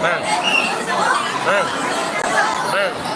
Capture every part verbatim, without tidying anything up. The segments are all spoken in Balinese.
Ven. Ven. Ven.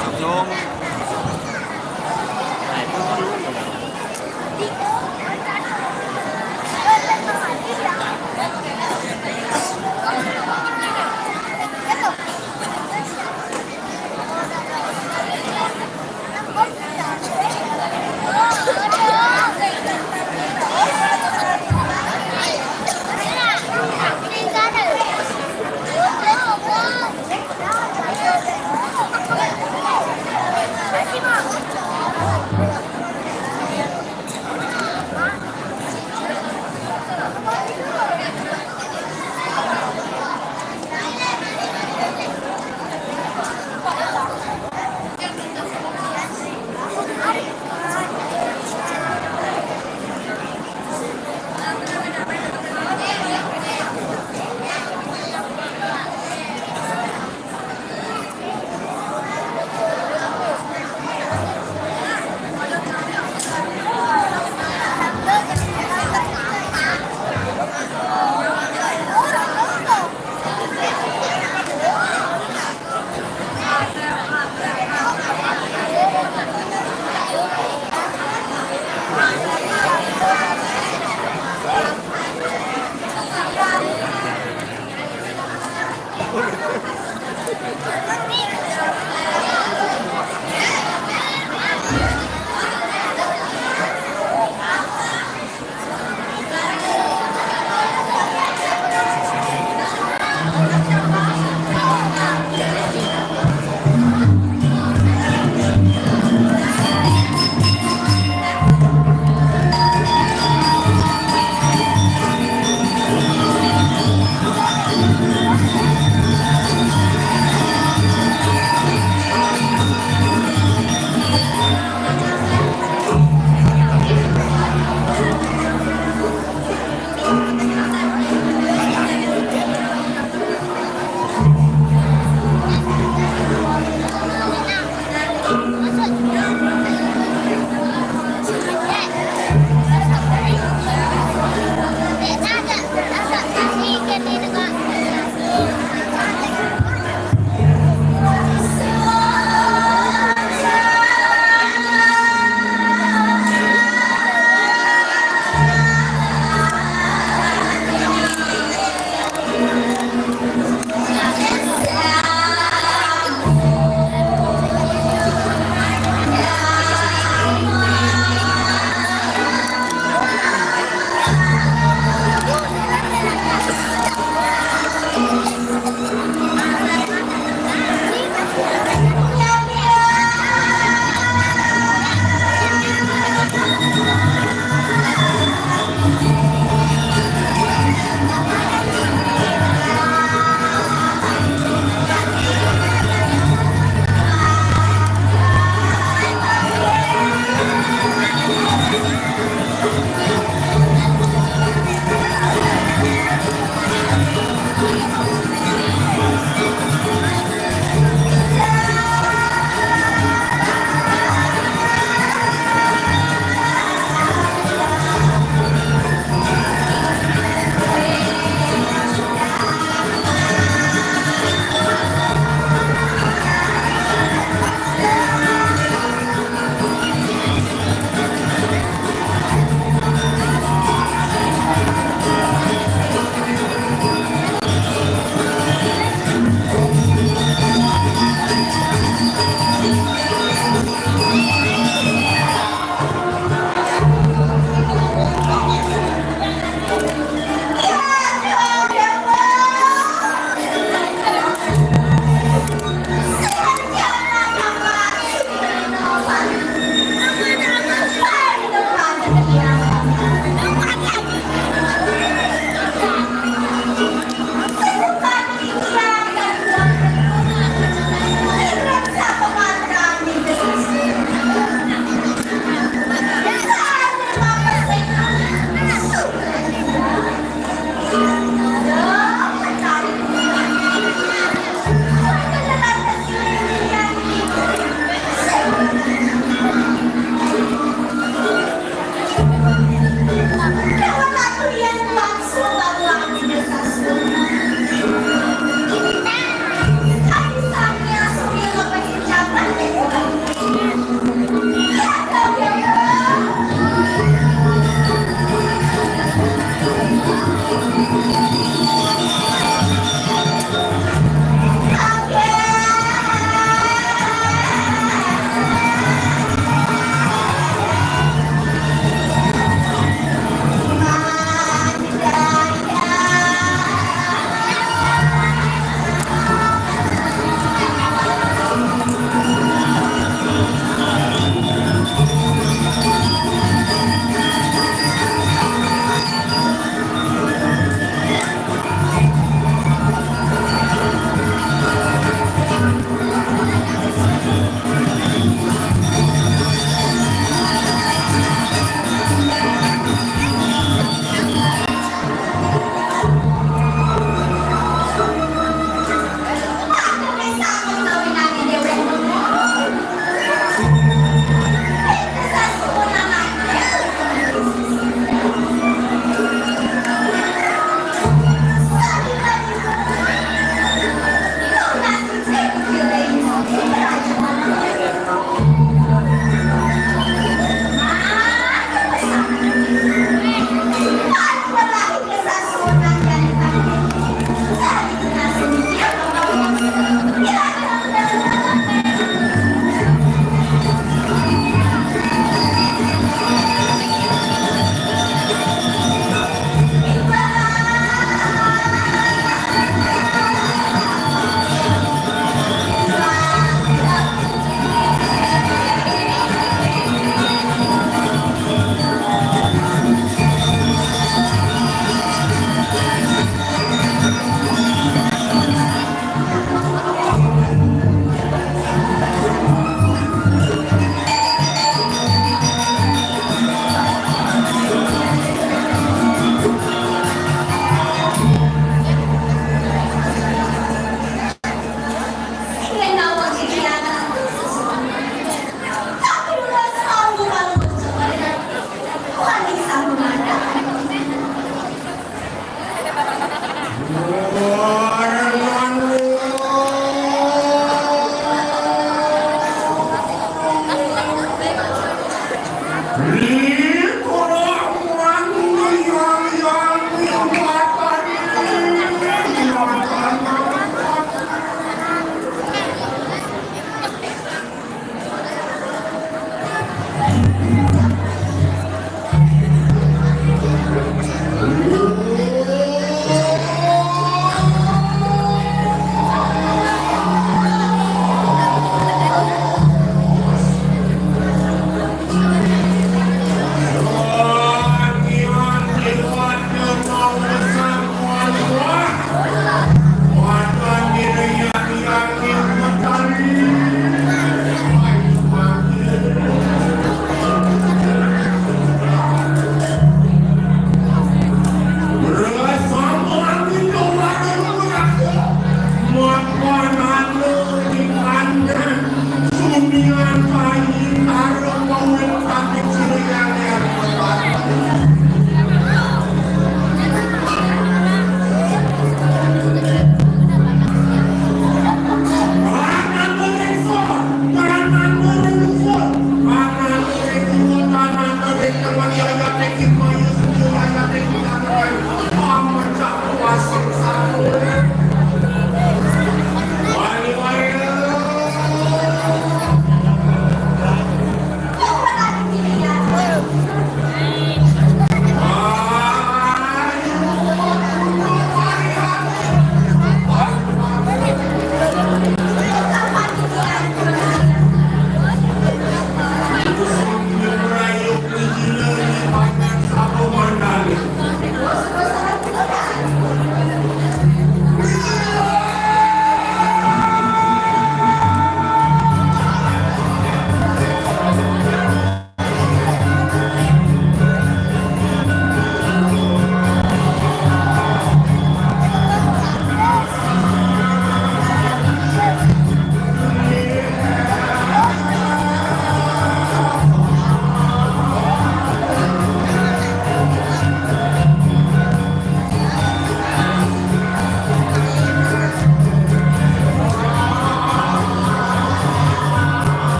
Yung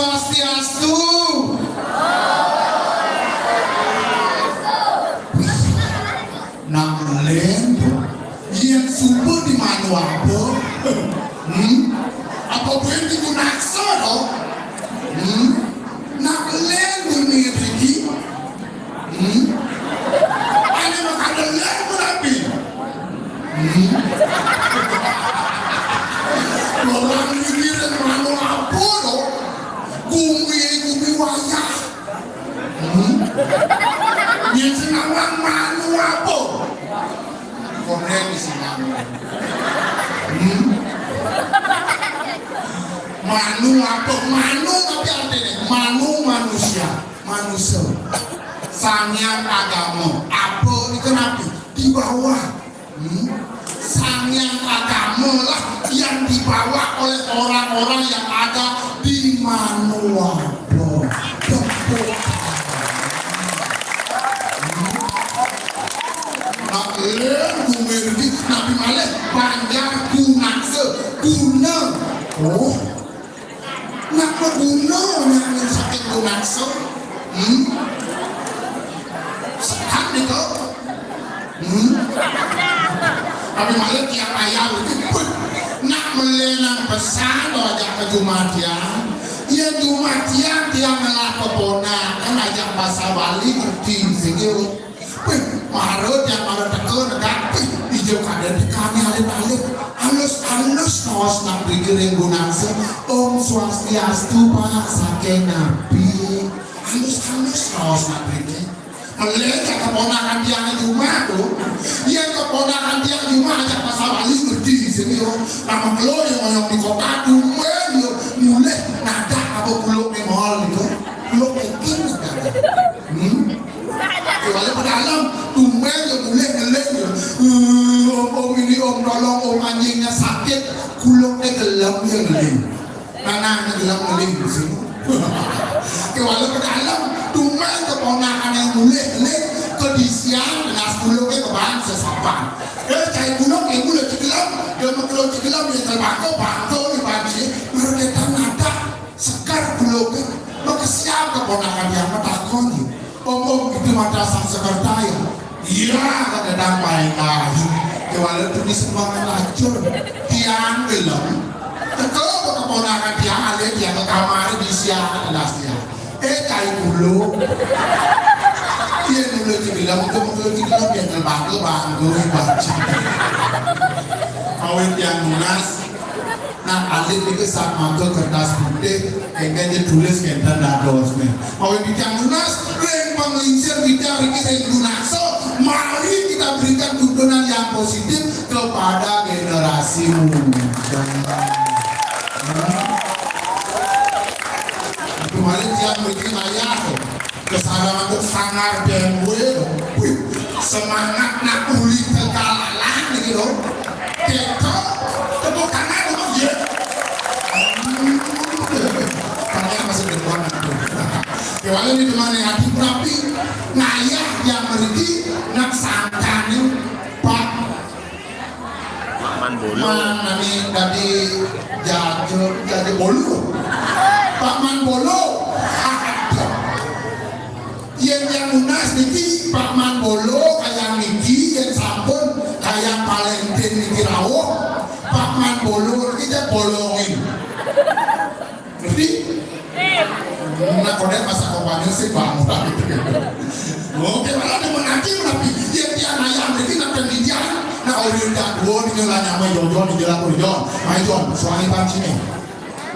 Swastiastu. Nak lén, yén suba di manu apa? Hmm? Apa buin di gunaksa to? Hmm? Nak lén di mriki? Hmm? Ané makada lén ku napi? Hmm? Orang mikirin manu apa to? Gumi, gumi wayah. Hmm? Yén sing nawang manu apa? Koné di sini. Hmm? Manu apa? Manu tapi artinya manu manusia, manusia. Sanghyang agama. Apa itu napi? Di bawah. Hmm? Sanghyang agama lah yang dibawa oleh orang-orang yang ada di Manuapo. Tepuk tangan. Hmm? Nak lén gumi riki napi malih banjar gunaksa. Guna. Oh. Nak maguna nyanan saking gunaksa? Hmm? Sehat nika? Hmm? Tapi malih tiang ayam itu, wih, nak melenan pesan to ajak ka jumah tiang. Yén jumah tiang, tiang ngelah keponakan ajak basa Bali ngerti sing. Wih, mara tiang mara teka negak, wih, ija kadén tekani alit-alit. Alus-alus raos nak mriki ring gunaksa. Om Swastiastu, Pak, saking napi? Alus-alus raos nak mriki. Melih jak keponakan tiang di rumah to. Yén keponakan tiang di rumah ajak basa Bali ngerti sini, oh. Nama kelo yang ngoyong di kota, tumben yo mulih nadak apa kuluk ning mall gitu. Kuluk packing nadak. Hmm? Kewala pedalem, tumben yo mulih ngeling yo. Eh, om, om ini om, tolong om, anjingnya sakit. Kuluknya gelem ya ngeling. Tanahnya gelem ngeling di sini. Kewala pedalem, tumben keponakan yang mulih ngeling ke disian, gelas kuluknya ke bahan sesapan. Eh, cai kuluk yang mulih cigelem, dia mengkelo cigelem, yang terbangko, bangko di panci, baru kita nadak sekar kuluknya. Makesiab keponakan yang matakon. Om, om, itu mata sang sekerta ya. Iya, kata dang baik aja. Kewala tuh di semangat lacur. Tiang gelem. Teko keponakan tiang alih tiang ke kamar di siang kelas tiang. Eh, cai kuluk. Iya, dulu cigelem, itu mengkelo cigelem, yang terbangko, bangko, bangko. Awet tiang nunas. Nah, alit niki samaga kertas putih, kéngkén ditulis kénten dadosné. Mawi titiang nunas, ring panglingsir titiang niki ring gunaksa, mari kita berikan tuntunan yang positif kepada generasi muda. Nah, kemarin tiang bikin ayah tuh. Kesarangan tuh sangar B M W loh. Wih, semangat nak uli kegalalan gitu loh. Kita tepuk tangan loh, ya. Hmm. Tanya masih berbuat aku. Kewala ini teman yang hati tapi ngayah yang meriki nak sangkani Pak Pak Manbolo. Man nami dadi jaja, jaja bolu. Pak Manbolo. Yén yang nunas niki Pak Manbolo kayang niki, yén sampun kayang Valentine niki rauh, Pak Manbolo niki ja bolongin. Ngerti? Nah, koné masa kampanye sih, Bang. Oke, malah ada menanti, tapi dia, dia nayang, jadi nak pendidikan, nak orang tak dua, dia lah nyamai jojo, dia lah jojo. Ayo, Jon, suami pancing nih.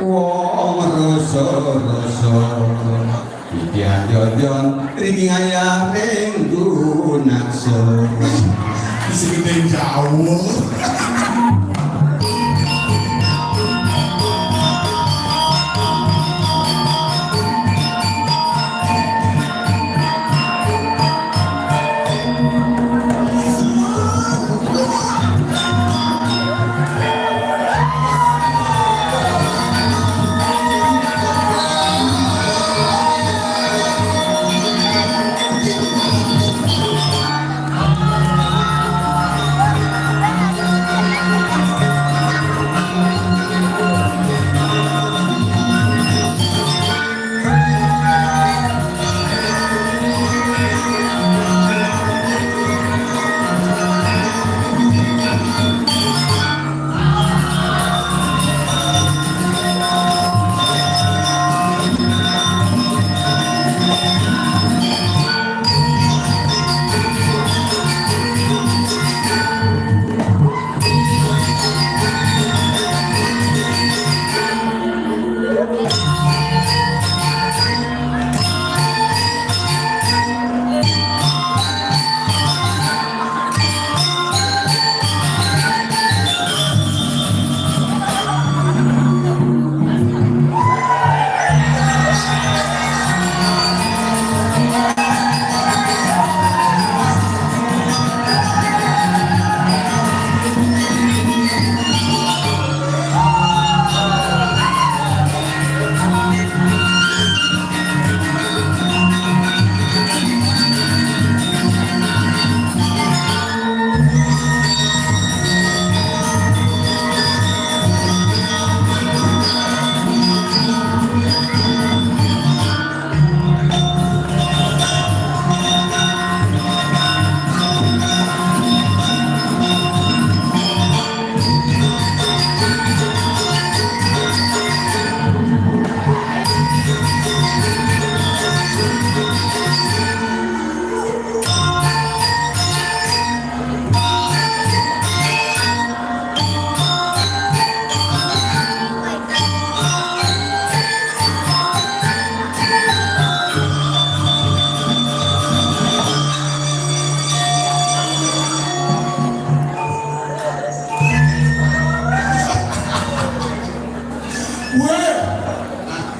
Wong rasa-rasa, titiang jojon, ring ayah ring gunaksa. Isi gedé jauh.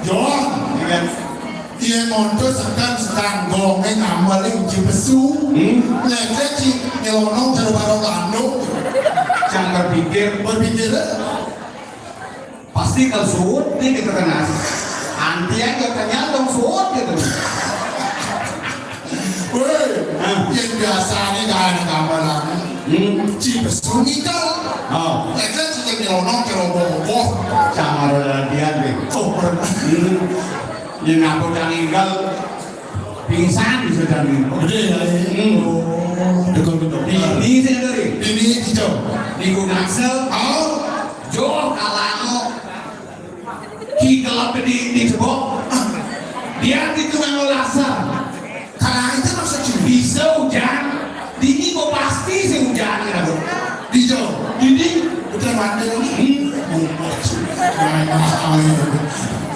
Jon, iya kan? Iya monto sekan sekan gongeng amal ing Cipesu. Hmm? Lek-lek ci nyelonong cara barong landung. Jangan berpikir. Berpikir, eh? Pasti kalau suut, dia kita kena. Anti aja kenyal dong suut gitu. Woi, hah? Yang biasanya gak ada gambaran. Hmm? Cipesu ngidal. Oh. Lek-lek ci nyelonong cara bobo. Sama ada latihan deh. Oh, pernah. Hmm. Yang aku canginggal pingsan bisa jadi. Oh, gede ya, ya. Hmm. Oh, betul, betul. Di, di sini dari. Di, di, di jauh. Di Gunaksa. Oh. Jauh kalango. Ki kelep di, di jebok. Dia di tukang lasar. Kalau itu maksud curi. Bisa hujan. Dini kok pasti sih hujan, ya, Bu. Di jauh. Dini. Udah mati ini. Hmm. Oh, maksud.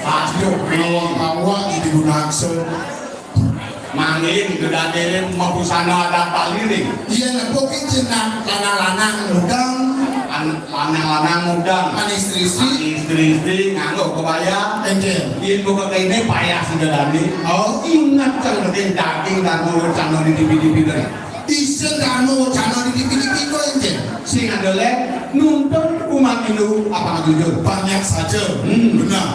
Aduh, ngawang-ngawang di Gunaksa. Mangin gedadene mabusana adat paliring. Iya, nepuk ki jeneng lanang-lanang mudeng. An-, lanang-lanang mudeng. An istri-istri. An istri-istri nganggo kebaya. Enggih. Yen buka kene payah sedadane. Oh. Ingat kan penting daging dan mulut cano di tipi-tipi deh. Isin dan mulut cano di tipi-tipi kok enggih. Sing adole nuntun umat Hindu apa jujur. Banyak saja. Hmm. Benar.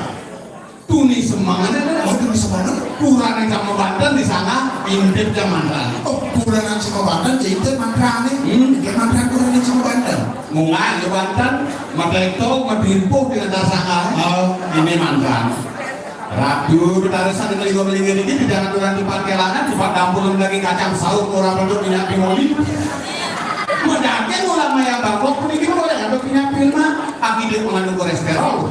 Tuni semangane. Oh, tuni semangane. Purane Cama Banten di sana, intip Cama Banten. Oh, purane Cama Banten, ya intip mantrane. Hmm. Ya mantra purane Cama Banten. Mungan ke Banten, matekto, madimpuh dengan dasanga. Oh. Ini mantra. Ratu, tarusan dari gua melingkir ini, di dalam aturan cepat kelangan, cepat dampur lagi kacang saur, orang bentuk minyak bimoli. Mendaki ulama yang bangkok, ini boleh ada minyak firma, aki dia mengandung kolesterol.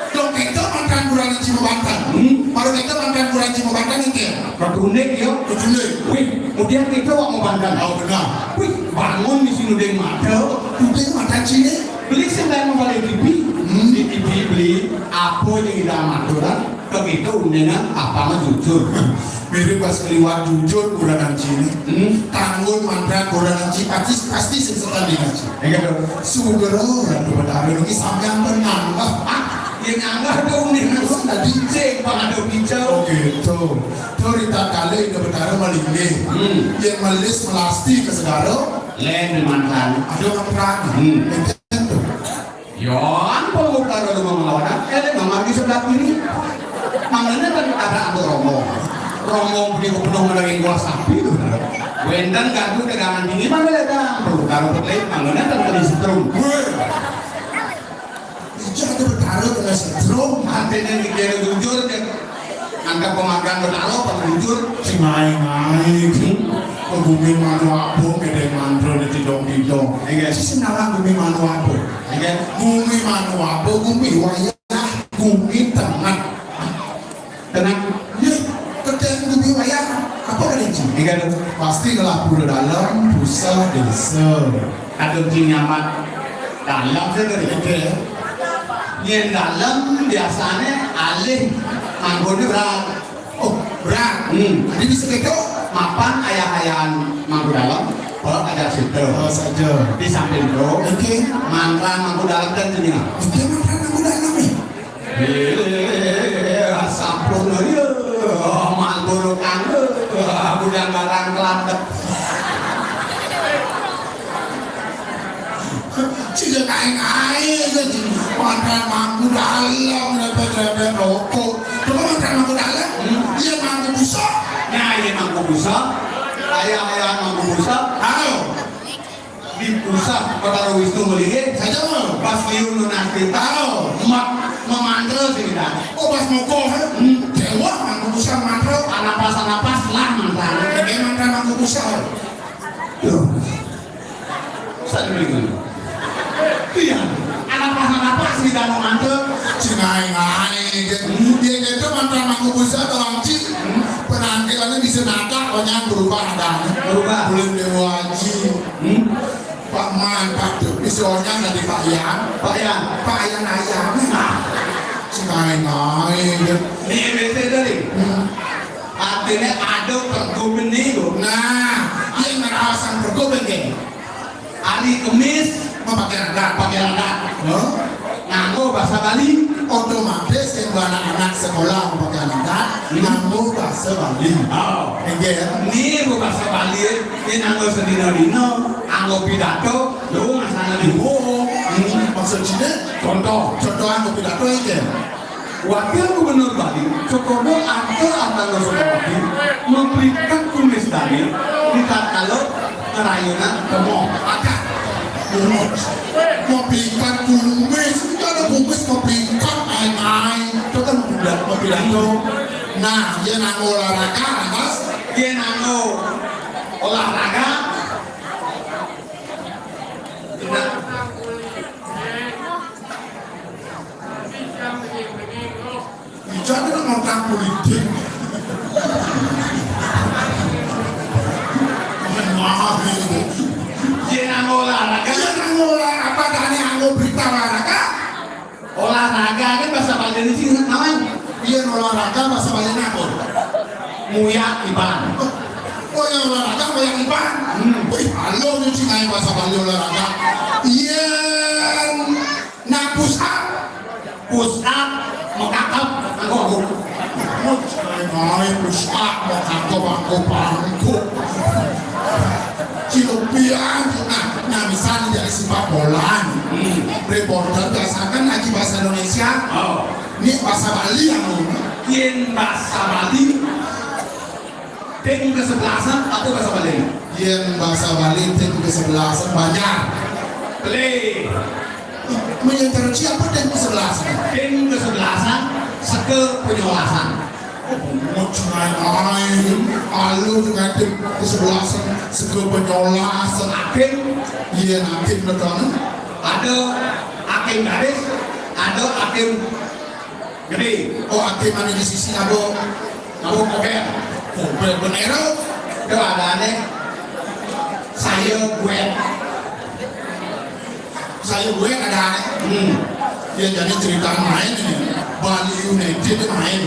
Dong kita mantan kurang Cima Banten. Hmm? Baru kita mantan kurang Cima Banten itu ya? Ketunik ya? Ketunik. Wih, kemudian kita wak mau Banten. Oh, benar. Wih, bangun di sini udah mata. Udah mata sini. Beli sih mau balik T V. Hmm? Di T V beli apa yang tidak maturan? Begitu dengan apa mah jujur. Mirip pas keliwat jujur kurang cini. Hmm? Tanggul mantra kurang cini pasti, pasti sing setan di ngaji. Iya dong. Sugero Ratu Betara ini sampean menang. Ah, yang nyanggah dong nih, nang tadi cek Pak ada bicara. Oh gitu. Tuh, Rita kali Ratu Betara malinggih. Hmm. Yang melis melasti ke segala. Lain mantan. Ada mantra. Hmm. Enten tuh. Yon, pemukara rumah melawan, eh, dia nggak mati sebelah kiri. Makanya kan ada atu romo. Romo punya penuh lagi gua sapi tuh. Wenten gaduh tegangan tinggi mana ada? Pemukara putih, makanya kan kena setrum. Weh. Itu ada bertaruh kena setrum. Artinya dikira jujur, dia angkat pemakan bertaruh, apa jujur? Si main-main. Ke bumi manu apa, gede mandro di tidong-tidong. Iya. Si senalang bumi manu apa? Iya. Bumi manu apa? Bumi wayah, bumi tengat. Tenang. Ya, ketemu bumi wayah. Apa kan itu? Iya, dong. Pasti ngelah pura dalam, pusat, desa. Aduh, cinyamat. Dalam saya tadi. Oke. Yen dalam biasanya alih manggone berat. Oh, berat. Hmm. Jadi bisa gitu? Mapan ayah-ayahan mangku dalam, pe ada situ. Oh, saja. Di samping itu, oke. Mantra mangku dalam kan jenengan. Oke, mantra mangku dalam nih. Eh, sampun ya. Manggone kanggo budang barang kelantek. Sing kae-kae, sing mantra mangku dalam, repot-repot rokok. Coba mantra mangku dalam, hmm. Iya mangku busa. Nah, iya mangku busa. Ayah-ayah mangku busa. Ayo. Di pusat Kota Wisnu Melinggih. Saja mau. Pas liun nunas kita. Ayo. Mak memantra sih kita. Oh, pas moko, ha? Hmm. Dewa mangku busa mantra. Anapas-anapas lah mantra. Oke, mantra mangku busa. Loh. Saya dulu. Iya. Anak pas, anak pas kita mau mantu. Cingai-ngai. Dia kata mantan mangku busa atau angci. Penampilannya bisa nata, pokoknya berubah ada. Berubah. Bulan Dewa Haji. Hmm? Pak Man, Pak Duk, misalnya tadi Pak Yan. Pak Yan. Pak Yan ayam. Nah. Cingai-ngai. Ini biasa dari. Hmm. Artinya ada pergubin nih, Bu. Nah, yang ngerasain pergubin nih. Hari Kemis mau pakai adat, pakai adat. Hah? Nganggo bahasa Bali. Otomatis Sekolah pakai anak nganggo basa Bali. Oh. Nggih. Ini nganggo basa Bali, ini nganggo sedina-dina, nganggo pidato, lho ngasana niku. Hmm, maksud sini, contoh, contoh nganggo pidato nggih. Wakil Gubernur Bali, Cokodo Arta Artanggosopowati, mapelikat kumis dane, di tatkala ngrayunan temo. Akah. Mapelikat kumis, kada kumis mapelikat, ae-ae. Itu kan budak mapidato. Nah, yen nganggo olahraga, lantas? Yen nganggo olahraga, nah. Ijane nang ngomong politik. Maaf itu. Yen nganggo olahraga, yen nganggo olahraga, apa tane nganggo berita olahraga? Olahraga kan basa Bali ini sing naon? Yen olahraga basa Bali napa? Nguyak iban. Oh, yen olahraga nguyak iban. Hmm. Wih, halo nyuci ngae basa Bali olahraga. Yen nang push up. Push up, mekakep, nganggo aku. Ngae push up, mekakep, aku pangku. Cilupian, nah, nah misalnya dari sepak bola nih. Hmm. Reporter biasakan lagi bahasa Indonesia. Oh. Ini bahasa Bali yang ngomong. Yen basa Bali, tim kesebelasan atau basa Bali? Yen basa Bali, tim kesebelasan, Banjar. Beli. Menyatakan siapa tim kesebelasan? Tim kesebelasan, seke penyolasan. Oh, ngae, alu dengan tim kesebelasan, seke penyolasan. Akim. Iya, akim betul. Ada akim gadis, ada akim gede. Oh, akim anu di sisi ngabo, ngabo kober. Kober bener. Itu ada aneh. Saya gue. Saya gue ada aneh. Hmm. Ya, jadi cerita main ini. Bali United main.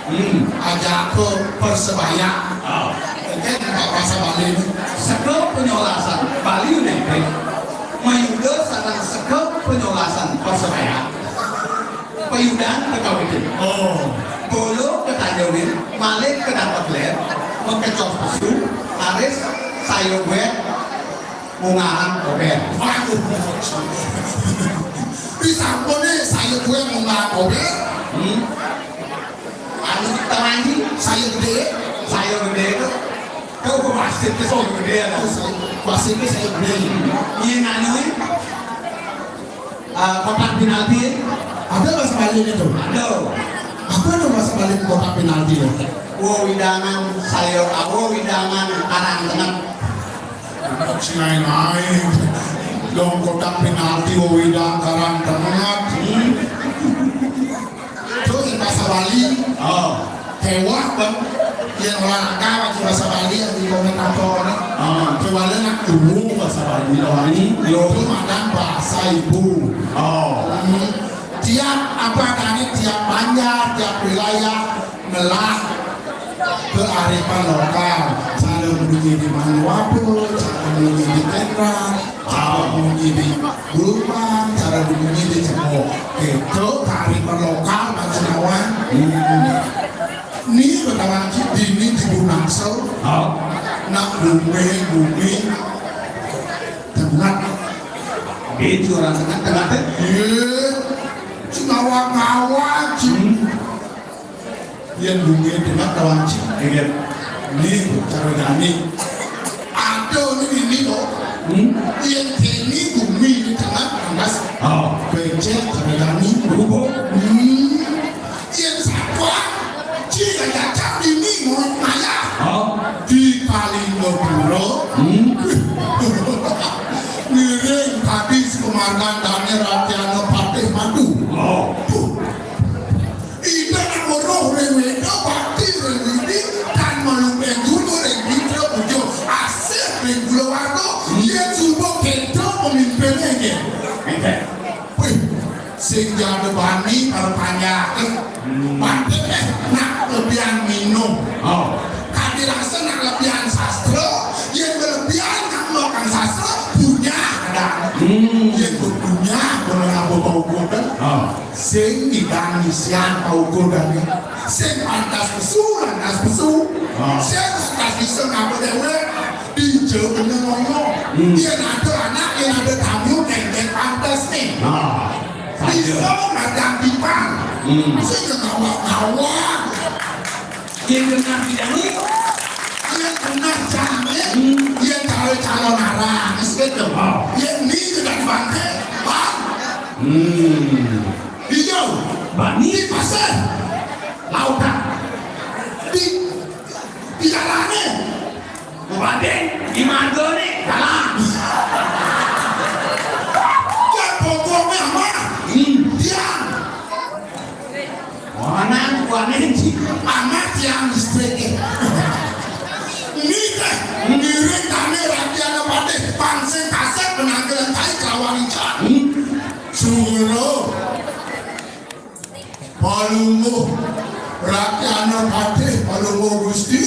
Hmm. Ajak ke Persebaya. Oh. Oke, nggak bahasa Bali ini. Seke penyolasan Bali United. Mayuda sareng seke penyolasan Persebaya. Payudan teka wédé. Oh. Bolo ketanjungin, malih kedapet lén, mekecos pesu, aris saya wéh, mungaran kober. Waduh. Disampune saya wéh mungaran kober. Hmm. Anu terangi, saya gedé. Saya gedé itu. Kau ke wasit ke saya gedé ya. Wasit ke saya gedé. Iya, anu, eh, kotak penalti. Ada bahasa Bali itu? Ada. Apa itu bahasa Bali kotak penalti ya? Wewidangan saya, ah, wewidangan Karang Tengah. Sinai-nai. Dong kotak penalti wewidangan Karang Tengah. Hmm. Terus bahasa Bali. Oh. Hewah, Bang. Yang olahraga pakai bahasa Bali yang di komentator. Ah. Kecuali nak dulu bahasa Bali, Bali. Yo. Itu makan bahasa ibu. Oh. Hmm. Tiap apa tadi, tiap banjar, tiap wilayah ngelah kearifan lokal. Cara bunyi di Manuwapo, cara bunyi di Tenran, cara bunyi di Bulman, cara bunyi di Cengho. Itu kearifan lokal, Mas Nawan. Hmm. Ni pertama dini di Bunaksel. Oh. Nak bumi, bumi. Tengah. Itu orang tengah, tengah, teh. Iya. Cing ngawak-ngawak, cing. Hmm. Yén bumi tengah kawan cing. Iya. Ini cara jani. Ada ini, ini kok. Hmm? Yén ini bumi di tengah, lantas. Oh. Becek cara jani. Rubuh. Hmm. Yén satwa, cing ngajak ini mau maya. Oh. Di Kalingapura. Hmm. Ngiring tadi si Komandan Daniel Ratiana Patih Madu. Oh. Tuh. Ida nak weruh ring wéda, bakti ring widi, tan malumeng guru ring mitra puja, asih ring kulawarga, yén suba kéto pemimpinné nggih. Nggih. Wih, sing jada bani para panjaké. Hmm. Bakti, eh, nak lebihan minum. Oh. Kadi rasa nak lebihan sastra, yén kelebihan nak makan sastra, punya ada. Hmm. Yén punya, kalau ngapa bau kotor, Ah. Sing ngidang ngisian paukudané. Sing pantes pesu, lantas pesu. Ah. Sing lantas bisa ngapa déwék, dija kena ngoyo. Hmm. Yén ada anak, yén ada tamu, kéngkén pantes nih. Ah. Bisa ngadang tipan. Hmm. Sing ngawak-ngawak. Yén genah didangu. Yén genah jangé. Hmm. Yén calon-calon arang. Wis gitu. Oh. Yén ni sudah dibanté. Bang. Hmm. Hijau. Bani. Di pasar. Lautan. Di, di jalané. Bupati, di manggone, dalang. Ya, pokoknya mah. Hmm. Tiang. Wanan, wanan, Ci. Amat tiang listrik. Ini téh, ngiring kami rakyat Patih, pansing kasép penanggalan tai kelawan ican. Hmm. Suro. Palungguh rakyana patih, palungguh Gusti,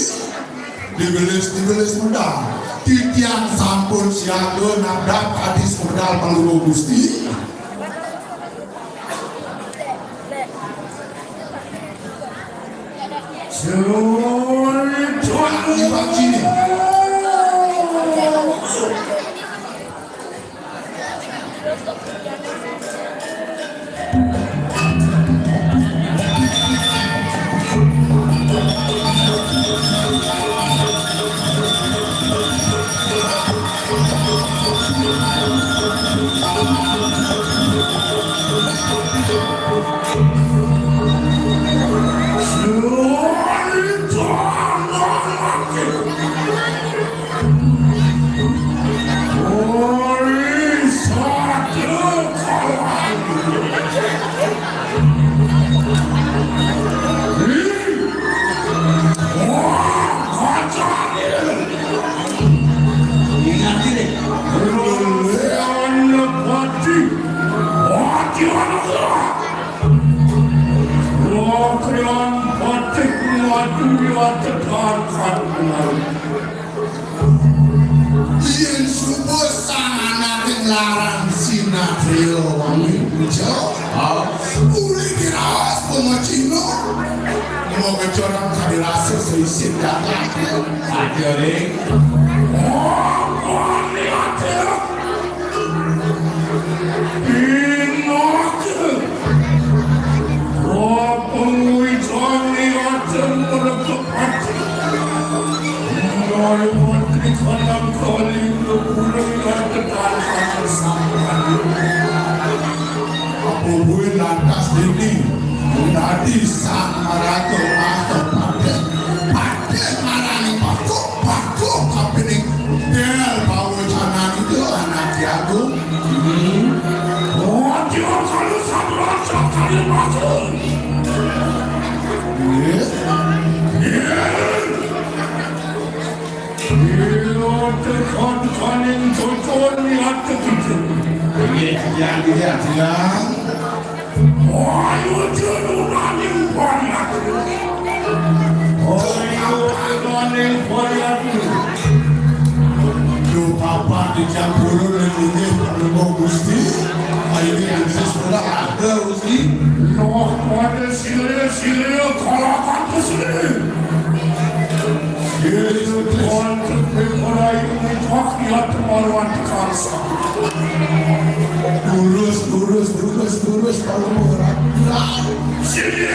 digelis, digelis medal. Titiang sampun siaga nadap tadi semedal palungguh Gusti. Sulit. Di bangkini. Yén suba sang anaké nglarang sinatria wangi puja, uli diraos pamacina, makecorang kadi rasa saisin daging. Aja, Ring. Pinaka. Panguitan niatan melekat hati. Melalui mati kalang kaling kepulang dan ketangan sampai. Apa buin lantas dini? Dadi sang maraga masa patih. Patih marani paku, paku kapining. Del pawecanan itu anak jagung. Hmm. Oh, dia kalau sama cakap dia masuk. Yes. Yes. Iya, tekan kaning tutur niat kepiting. Iya, iya, iya, iya. Ayo, jenunaning pariat. Ayo, jenunaning pariat. Duh, papat di campur dan ini, Gusti. Ayo, ini yang sesudah ada, Gusti. Noh, pada sila, sila, kalakan ke sini. Yesus Kristus, Merayu, Mitak, Yat, Marwan, Kansa. Lurus, lurus, lurus, lurus, kalau berat. Sini.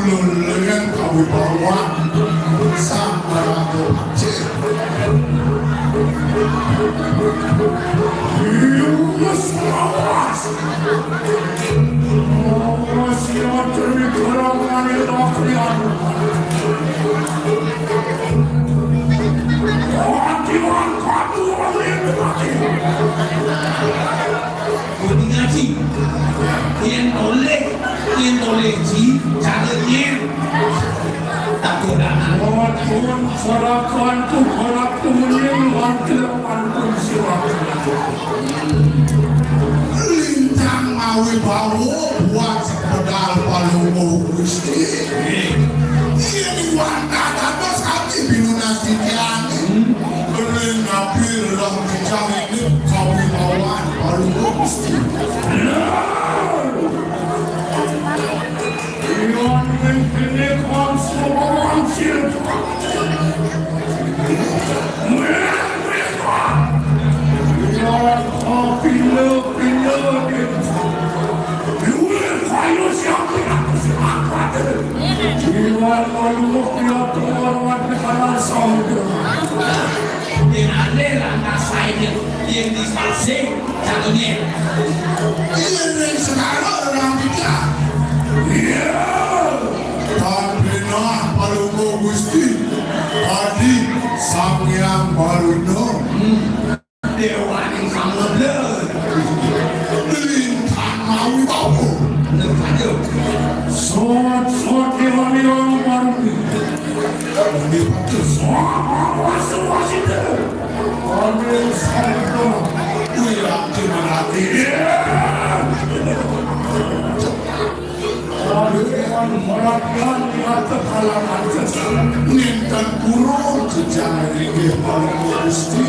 Nulengan kawibawaan Sang Ratu Aceh. Yus lawas. Lawas ya dari kalangan rakyat. Hati angkat oleh mati. Kudu ngaji. Yén tolih, yén tolih ji, cara nyén. Tak kurang. Ampun, serahkan tu para kuning, wakil pantun silakan. Lintang mawi bawa buat sepedal palungguh Gusti. Yén wantah dados ati binunas titiangé. Ring napi rerang titiang ini kawibawaan palungguh Gusti. Iwan mimpiné konsumsi. Iwan kopilo-pilo. Iwan kayu siap. Iwan malumuk ya tuan wan kepala samudra. Dinane lantas saiki yang disasing satunya. Iya, ring segara orang kita. Iya. Tan pinah palungguh Gusti Adi Sang Hyang Baruna. Dewaning samudra. Lintang mawi bawa. Bener saja. Sot, sot, dewaning orang baru. Ini betul. Sot, sot, sot, sot. Amin, sot, sot. Wih, aku menanti. Iya. Nénten purun jejang inggih Palungguh Gusti.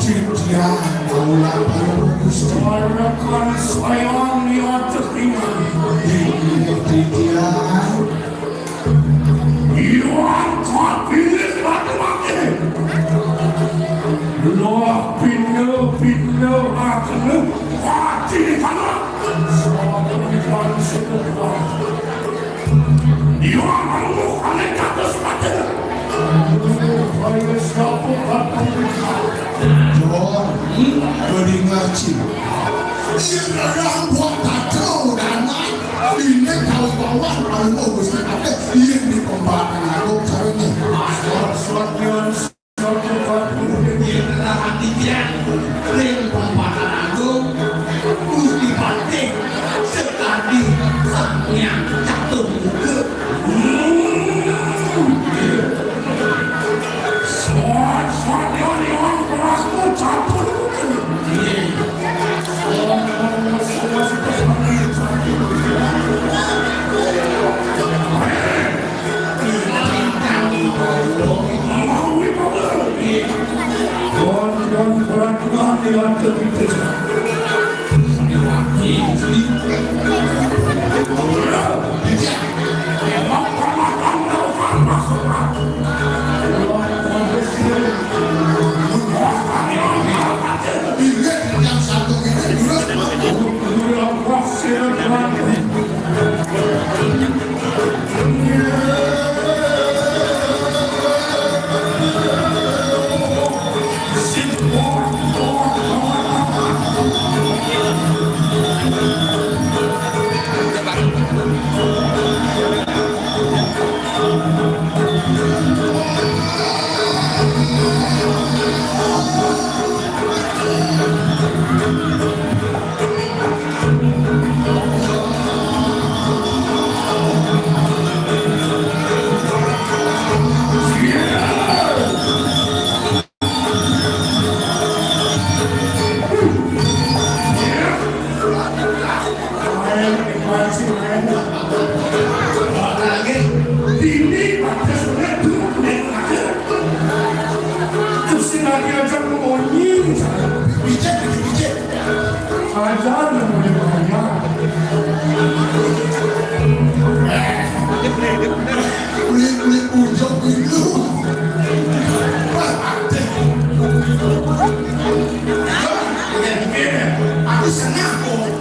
Titiang kawula para Gusti. Para kang sayang niat titiang. Inggih titiang. Iwang kapilis mati-mati. Loh pinda-pinda akene mati di tanah. Sampun sudah. Iwang kamu aneh kados mati. Ayo siapa kamu? Dor, beri ngaji. Yen ora mbok tato danai, ine kawibawaan Palungguh Gusti Patih, yen di pembalakan agung carane. Asal suwatian satu kali yen ora atian, ring pembalakan agung, Gusti Patih sekadi Sang Hyang Catur Muka. Setengah kok.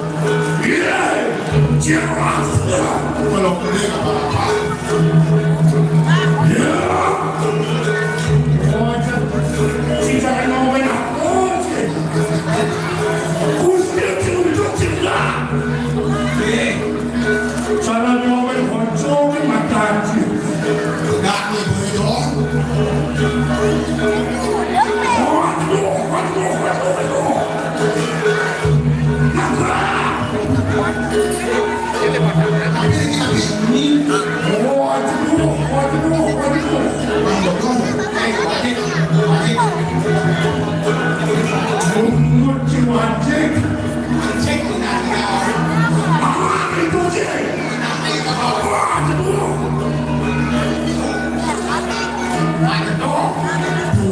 Iya, jelas. Kalau boleh apa-apa. Ya. Wajah. Sing jangan mau main aku. Gusti tunjuk cinta. Eh, cara mau main bonceng mata. Enggak nih, boleh dong. Waduh, waduh, waduh, waduh.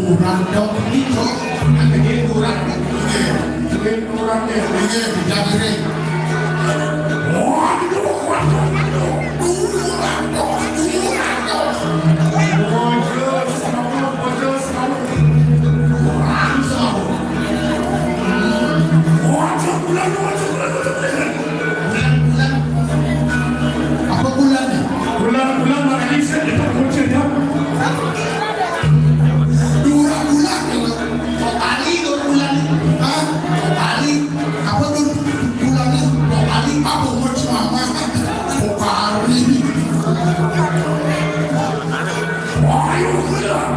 Kurang dong, ini kok. Ini kurang. Ini kurang ya. Ini dijaga nih. Waduh, waduh, waduh. Kurang dong, kurang dong. Waduh, selalu, waduh, selalu. Kurang, selalu. Waduh, bulan, waduh, bulan, waduh, bulan. Bulan, bulan. Apa bulan nih? Bulan, bulan, makanya saya dapat kucing, ya. Dua bulan, ya. Kok kali dua bulan? Hah? Kok kali? Apa tuh bulannya? Kok kali? Apa mau ceramah? Kok kali? Wah, ayo, bulan.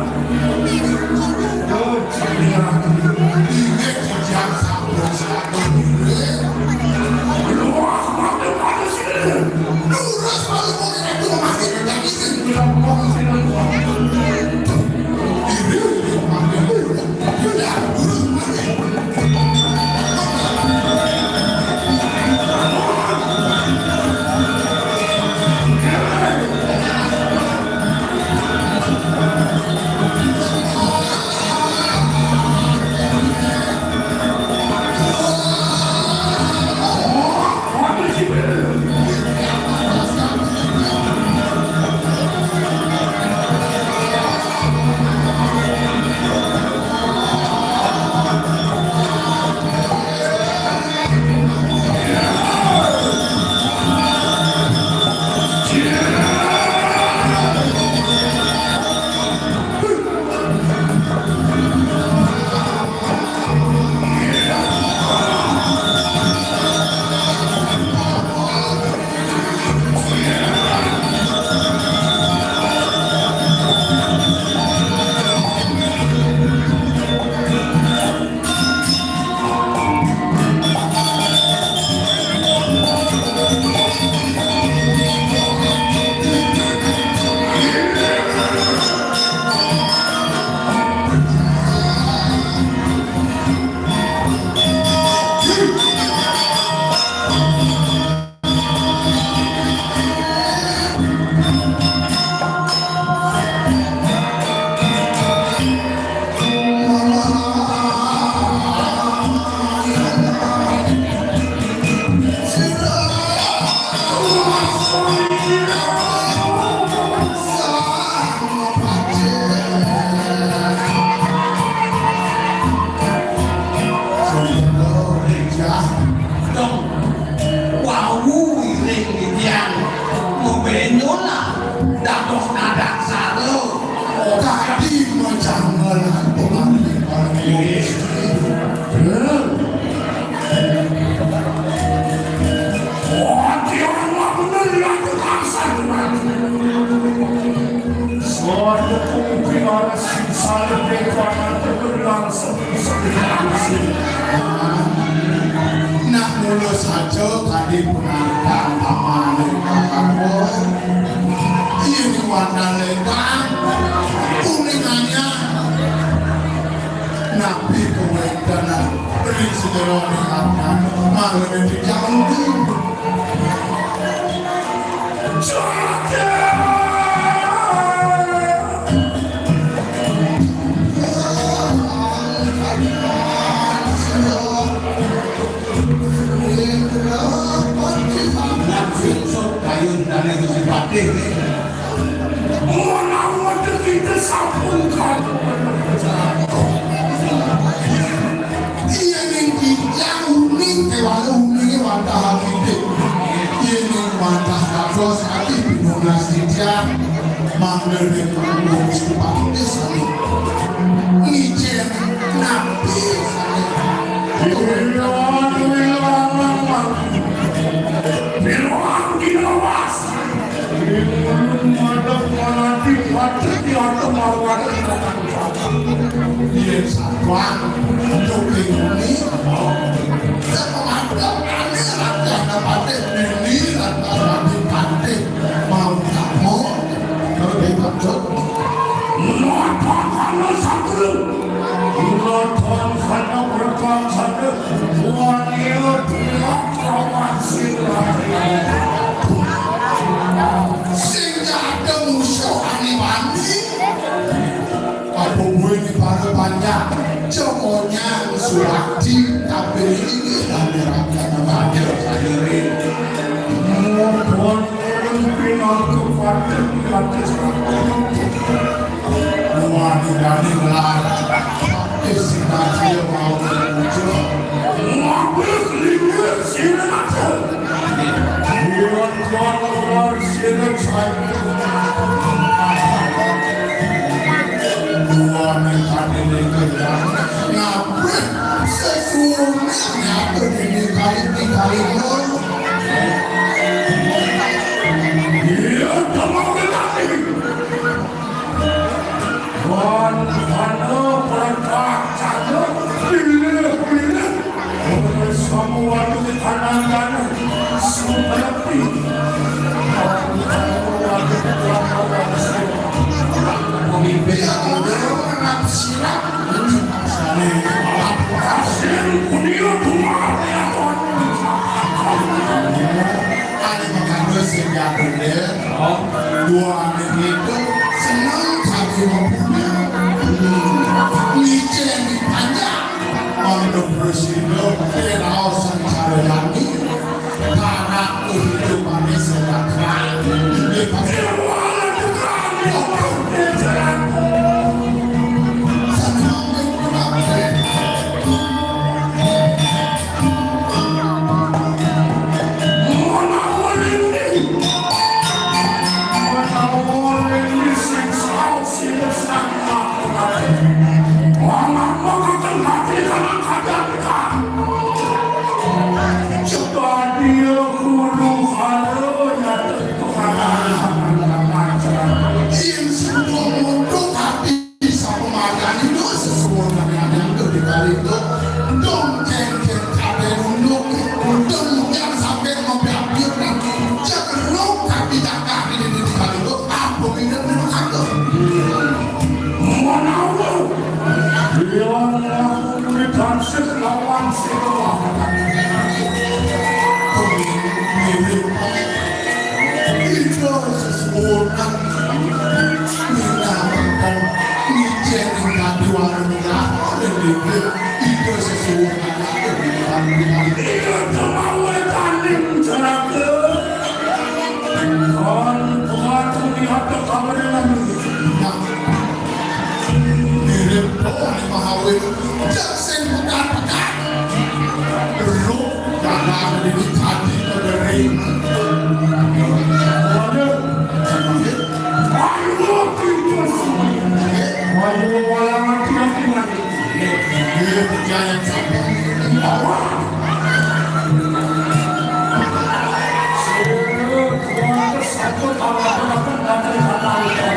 Wau iring titiang ngombe nyola dados nadak sara. Dadi majangan. Wah, dia bener ya, itu kasar. Suatu kumpi orang sing saling berkuatan terbelang. Nah, mula saja kadi penantang pamane kakangku. Yen wandale kang kuning anyar. Napi kawedanan ring sedera ning marane dijauhi. Kayun dane Gusti Patih. Menawa kita sampun kan. Iya ning kita Yang unik, kewala unik wantah akidik. Ini wantah kados ati pinunas titiang, mangda ring Wong Supatis sami ngicen napi sami. Piluang, piluang, piluang, piluang. Ing ulun madep mananti patut diatur marwati. Yen saban nyuping ni, ya pemadep ane rakyat patih nini rakyat patih patih mau tak mau, lebih patut. Nata kana satu. Nata kana berkang satu. Wani tulak kawan sing. Sing ada musuh ani wani. Apa buin para panjang. Cemonya sulati tapi ini dah neraka nama dia sendiri. Mohon pinangka patih di atas. Wani dani ngelar. Tapi si Nadia mau muncul. Ngabis linggir sini macam. Buat tuan ngelar sini saya. Wani dani ngelar. Ngabis sesuatu nyata ini kali ini kali ini. Iya, teman-teman. Wan, wana, perempat, cakep, pilih, pilih. Semua itu ditanamkan. Seperti. Pemimpin yang muda, orang silat. Hasil kuning, tuan, ya, tuan. Ane makandus sing ya bener. Dua ane itu seneng satu mempunyai. Ngicen di panjang. Untuk bersindo, raos secara lagi. Karena kehidupan sejahtera. Di Bisa pemadanan itu sesuai dengan yang itu di kali itu. Dong cengkeh kabeh nunduk. Dong yang sampai ngopi-api. Jangan lu tapi jaga ini di kali itu. Aku tidak menemukan tuh. Mana lu? Dia mengaku tansih lawan sing. Ida sesuwunan minangka ngicen ing kadiwaning lakoning inggih Ida sesuwunan. Ida kemawetaning jeraga. Kon kuat melihat kekawinan. Mirip pohon mahawin. Cek sing pekat-pekat. Roh dalam diri hati negeri. Waduh. Ayo, pintu. Ayo, walangan, pintu. Iya, percaya siapa? Iya, Pak. Satu, dua, satu, apa, apa, apa, apa, apa.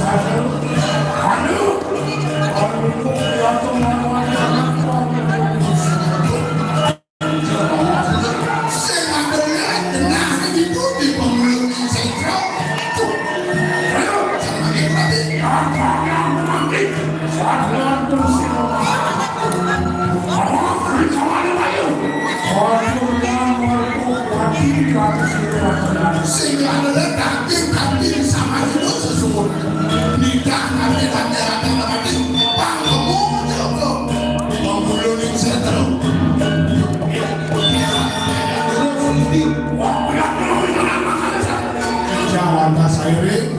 Aduh, aduh, aduh, ya Tuhan, aduh, aduh, aduh. Sing ngadolé genah iki pundi pemulung sing. Ayo, sing mangke mati. Apa yang mati? Saduan terus. Apa? Di kamar ayo. Waduh, yang waduh, waduh, waduh. Sing ngadolé daging, daging sama itu sesungguhnya. Nitah nanti, nanti, nanti, nanti. Pangkemu coba. Pemulung sing. Jawanta sairing.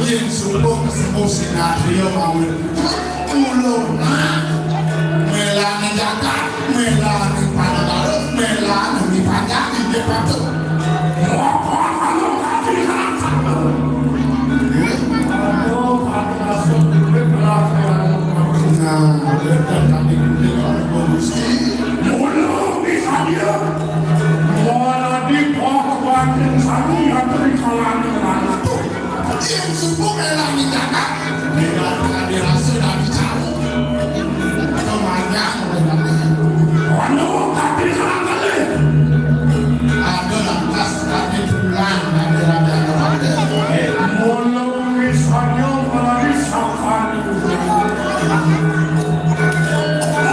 Yen sumpung semu sinatria mawon. Ulun, nah, melani jagat, melani pangalos, melani panjang, inggih patut. Nah, bener kami kundi Gusti. Mula misalnya, mula di pohon sami yang terikalani. Yen suku melani jagat, melani rasa dadi jauh. Kemanjang melani. Anu, tapi salah kali. Ada lantas, tapi pulang, tapi raja kepada. Mula misalnya melani sakan.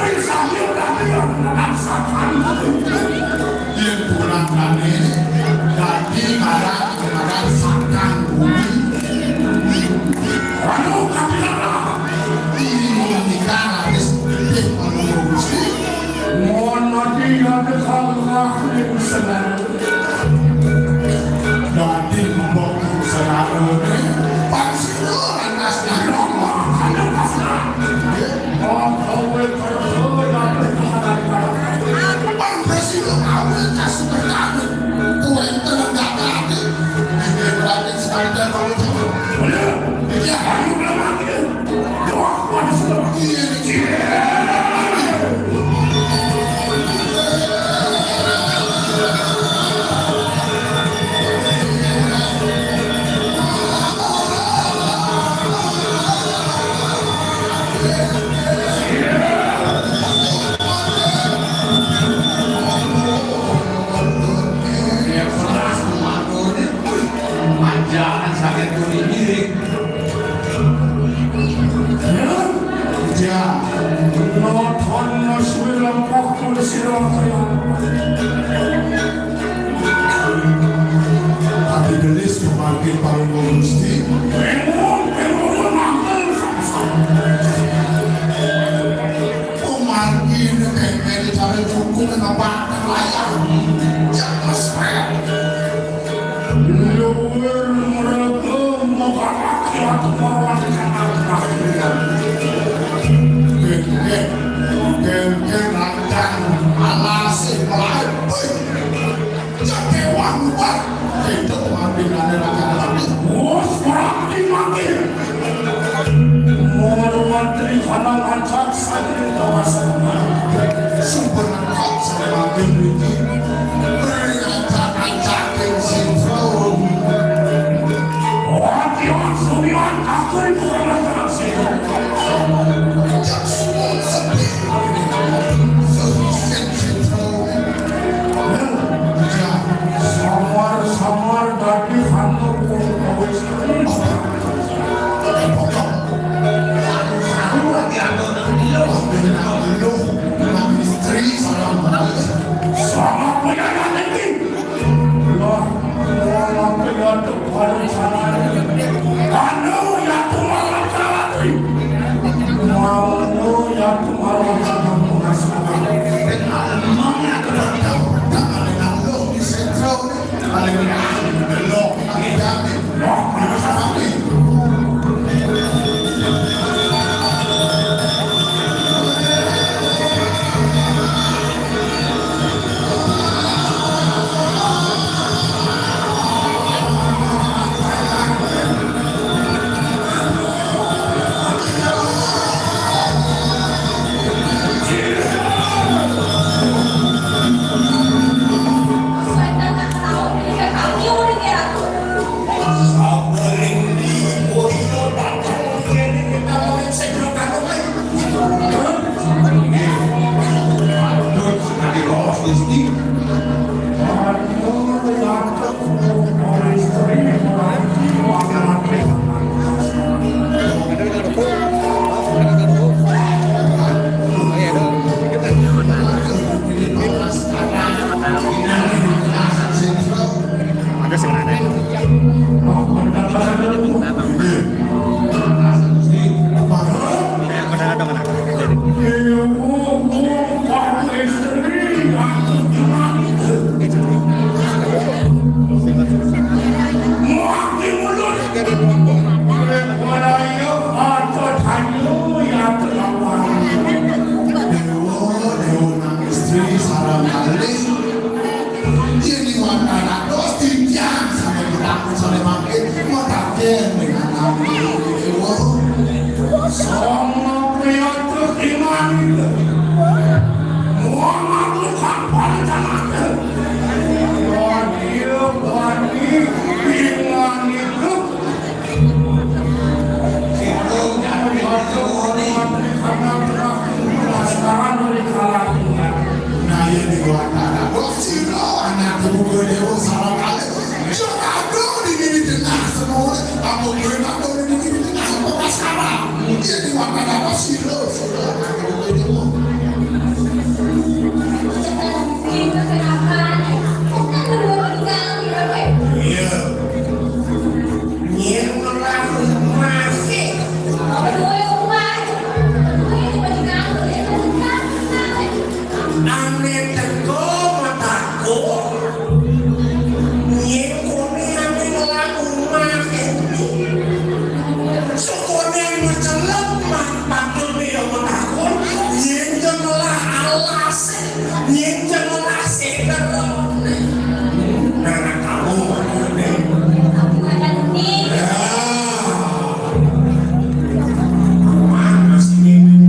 Misalnya tapi yang sakan. Yen pulang kami, dadi marang kemarang sakan bumi. Waduh, kapilara. Ini menikah habis gede menunggu Gusti. Mohon mati yang dekat ning senar. Dadi mbok senar. Pas itu lantas nang. Ada pas. Oh, kowe Manjakan sakit kuning diri. Ya, nonton suwi lempok pun sira kaya. Tapi gelis memanggil Palungguh Gusti. Memang, memang, memang. Umargi nekeng meri cawe cukup ngebak layar. Jangan mesra. Luwir mereka mengatakan aku mawon. Geng-geng, geng-geng rancang alasih melayu. Wih. Cekewang, Pak. Itu pemimpinannya raja kami. Bos, berarti mati. Moro mantri kana rancak saking kawasan. Sumber rancak saking mati. Beri rancak-rancak yang sintro. Wati sumiwan aku itu rancak sintro. Cak suwun sepi. Sing sintro. Samar-samar dadi santuk wong kawis. Aku lagi anu nang lu, nang istri salam. Sama punya nanti. Lah, malah punya tuh baru salah. Anu ya tuh malah Sama priyatuk iman. Muhammad bukan pada zaman. Wani, wani, iman itu. Itu priyatuk iman. Karena pernah penasaran dari kalangan. Nah, iya di luar tanah. Bos Cino, anak ibu gue, dia salah kali. Yo, aduh, di, di tengah semua. Aku gue, aku di, di tengah semua sekarang. Iya, di mana apa sih lo? Sudah, aku gue, dia mau. Iya. Nyén ngelaku masih. Ane teko mataku. Nyén kone ane ngelaku masih. Sokone macelep mah patut dia mataku. Nyén kemelah alas. Nyén jangan asik terus. Nah, kamu mana? Ya. Mana sini?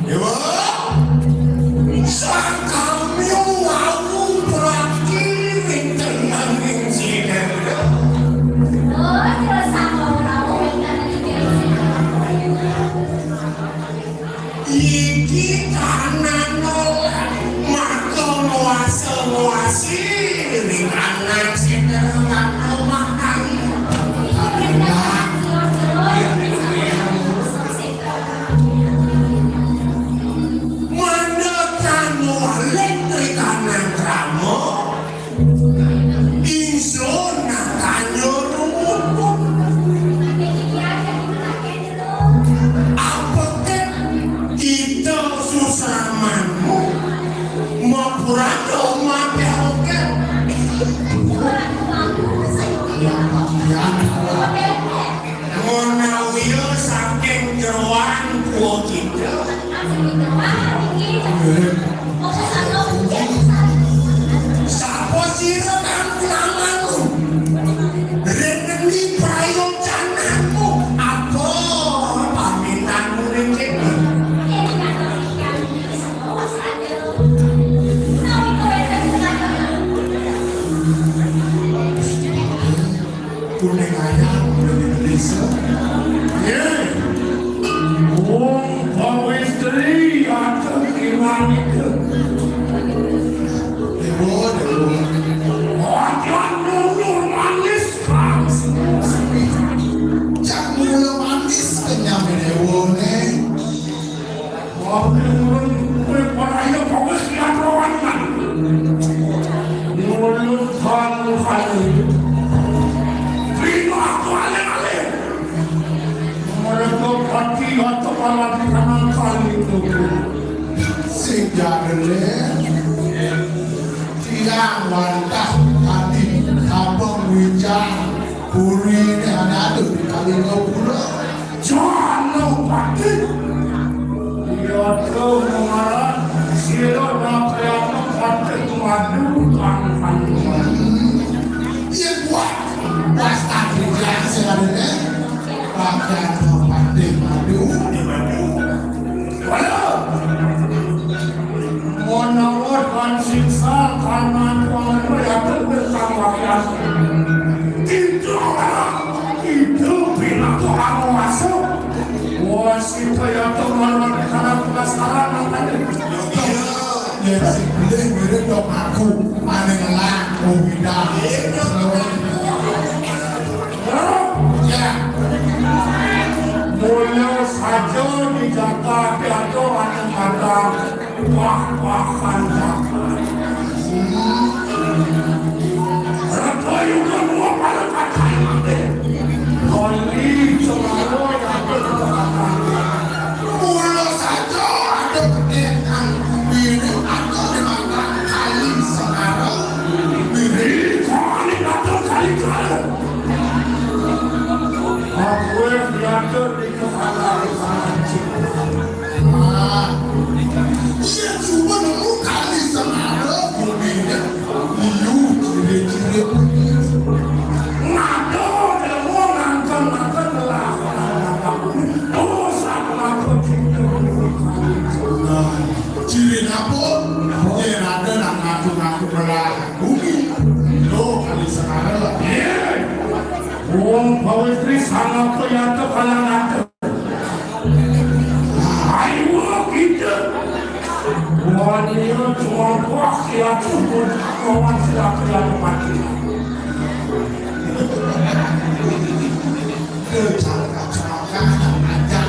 Dewa? Sakami wau prakiri tenangin sini. Oh, terus sama orang. Iki kanan nolak, maka nguasa-nguasi ning anak sing terhormat rumah tangga. Mana kamu alik ri kanan krama? Ingsun nang tanjur rumput. Apakah kita susramanmu? Mapurana mati oke. Menawi saking jeroan gua kita. Sapa sira kang kulawargamu? Ring ngendi prayojananmu? Apa pamintanmu ring kene? Kuning ayam udah di desa. Ye. Wong pawistri atau iman itu. Dewa, dewa. Wajan nunur manis langsung sepi. Cak mula manis kenyam dewa ne. Wong urun kuwi para ya bagus ya kawan. Mulut kamu kali. Bino aku alih-alih. Mereka pati atau malah di kanan kali itu. Sing jadele. Tiang wantah tadi abang wijang. Puri ini anak tuh di kali dua puluh. Jono Patih. Iya tuh mengarah sira napriyamu Patih madu kang kandungan. Iya kuat. Pas tadi dia sing adene. Pakaian Patih madu di madu. Waduh. Menawa kan siksa karena tuangan prihatin bertambah. Itu orang itu pinatu anu masuk. Wah, si Toyota malah karena penasaran makanya. Ya, si Beli mirip dong aku. Aneh ngelak. Oh, beda. Ya. Mulya saja dijata piantuk anak mata wah-wahan jagat. Rata yuga dua pada katai mati. Kali cemara yang berkata. Mulya saja ada gedhe kang mirip atau dimakan kali sekarang. Mirip kali atau kali kali. Aku yang diatur di kepala. Nah, iya, cuma nemu kali sekarang, bumine. Iya, ciri-ciri. Ngatur ilmu, nganten-nganten, Wong pawitri sangat kayata kalangan. Ayo kita. Wani cuma wah ya cukup kawan sudah kelihatan mati. Kecelakaan aja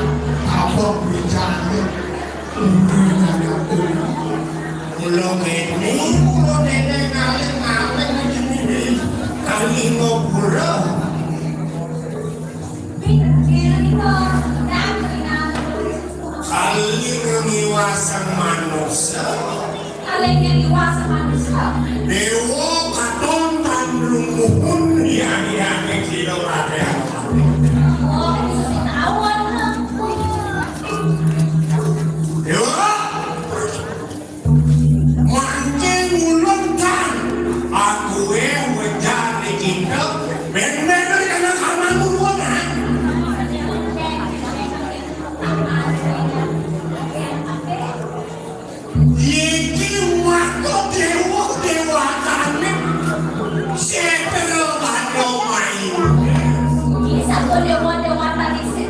abang bicara. Mula kene, mula nenek ngaling-ngaling ngene. Kali ngopura. Kali ngiwasang manusa. Kali ngiwasang manusa. Dewa katon tandung muhun yang yang kilo rakyat. Oh, bisa sih tahu. Dewa. Mangke ngulung tan. Aku eh wejar di kita. Ben-ben kena kamar ngulungan. Iki mako dewa dewatane. Setero bando main. Iki sampun dewa dewatane sing.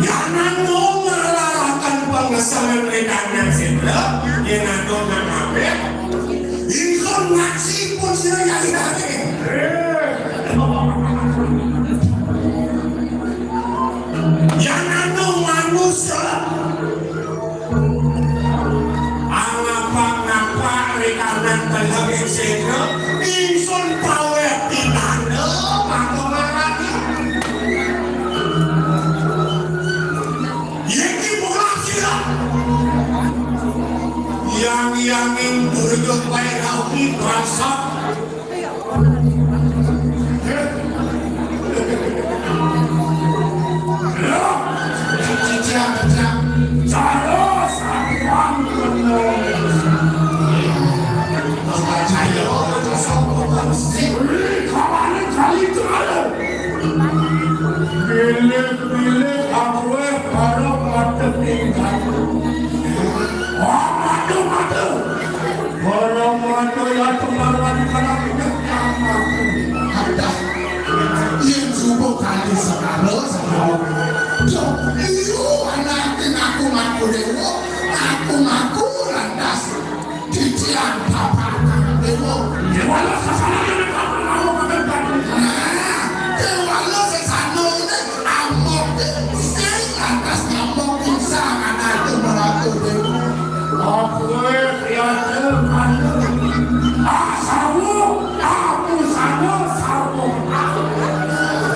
Jangan mau ngalalakan pengesalan ledakan sendok, yang ada nang apa? Ingsun ngaksi pun sira nyari daging. Yang ada manusia. Angapa-ngapa rekanan televisi ingsun paweh pinanda mangko ngarani. Iki bola sira. Yang-yanging durga pairauhi bangsa. Pilih-pilih aku para mata tinggal. Mata-mata. Para mata yang kemarin kanak. Ada. Yen subuh kali sekaro, sekaro. Duh, iyo, anak ngaku-ngaku dewa, ngaku-ngaku lantas. Titiang bapak dewa. Dewa lo sasana yang kamu mau makan batu. Nah, dewa lo sasana ini amok sing lantas nyamuk bisa anak itu meraku dewa. Aku ya, aku. Asamu, aku sana, samu.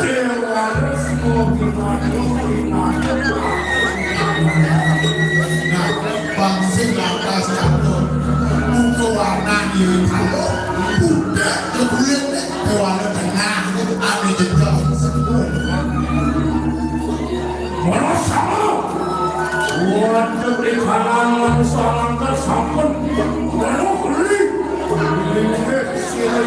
Dewa lo semua gimana, gimana. Nah, bangsin lantas catur. Muka warna diri kaluh, putih ke kulit, ke warna tengah, ane jejak sepuh. Marasama, wonten ing kalangan manusa langkar sampun, waduh, geli. Geli, geli, geli.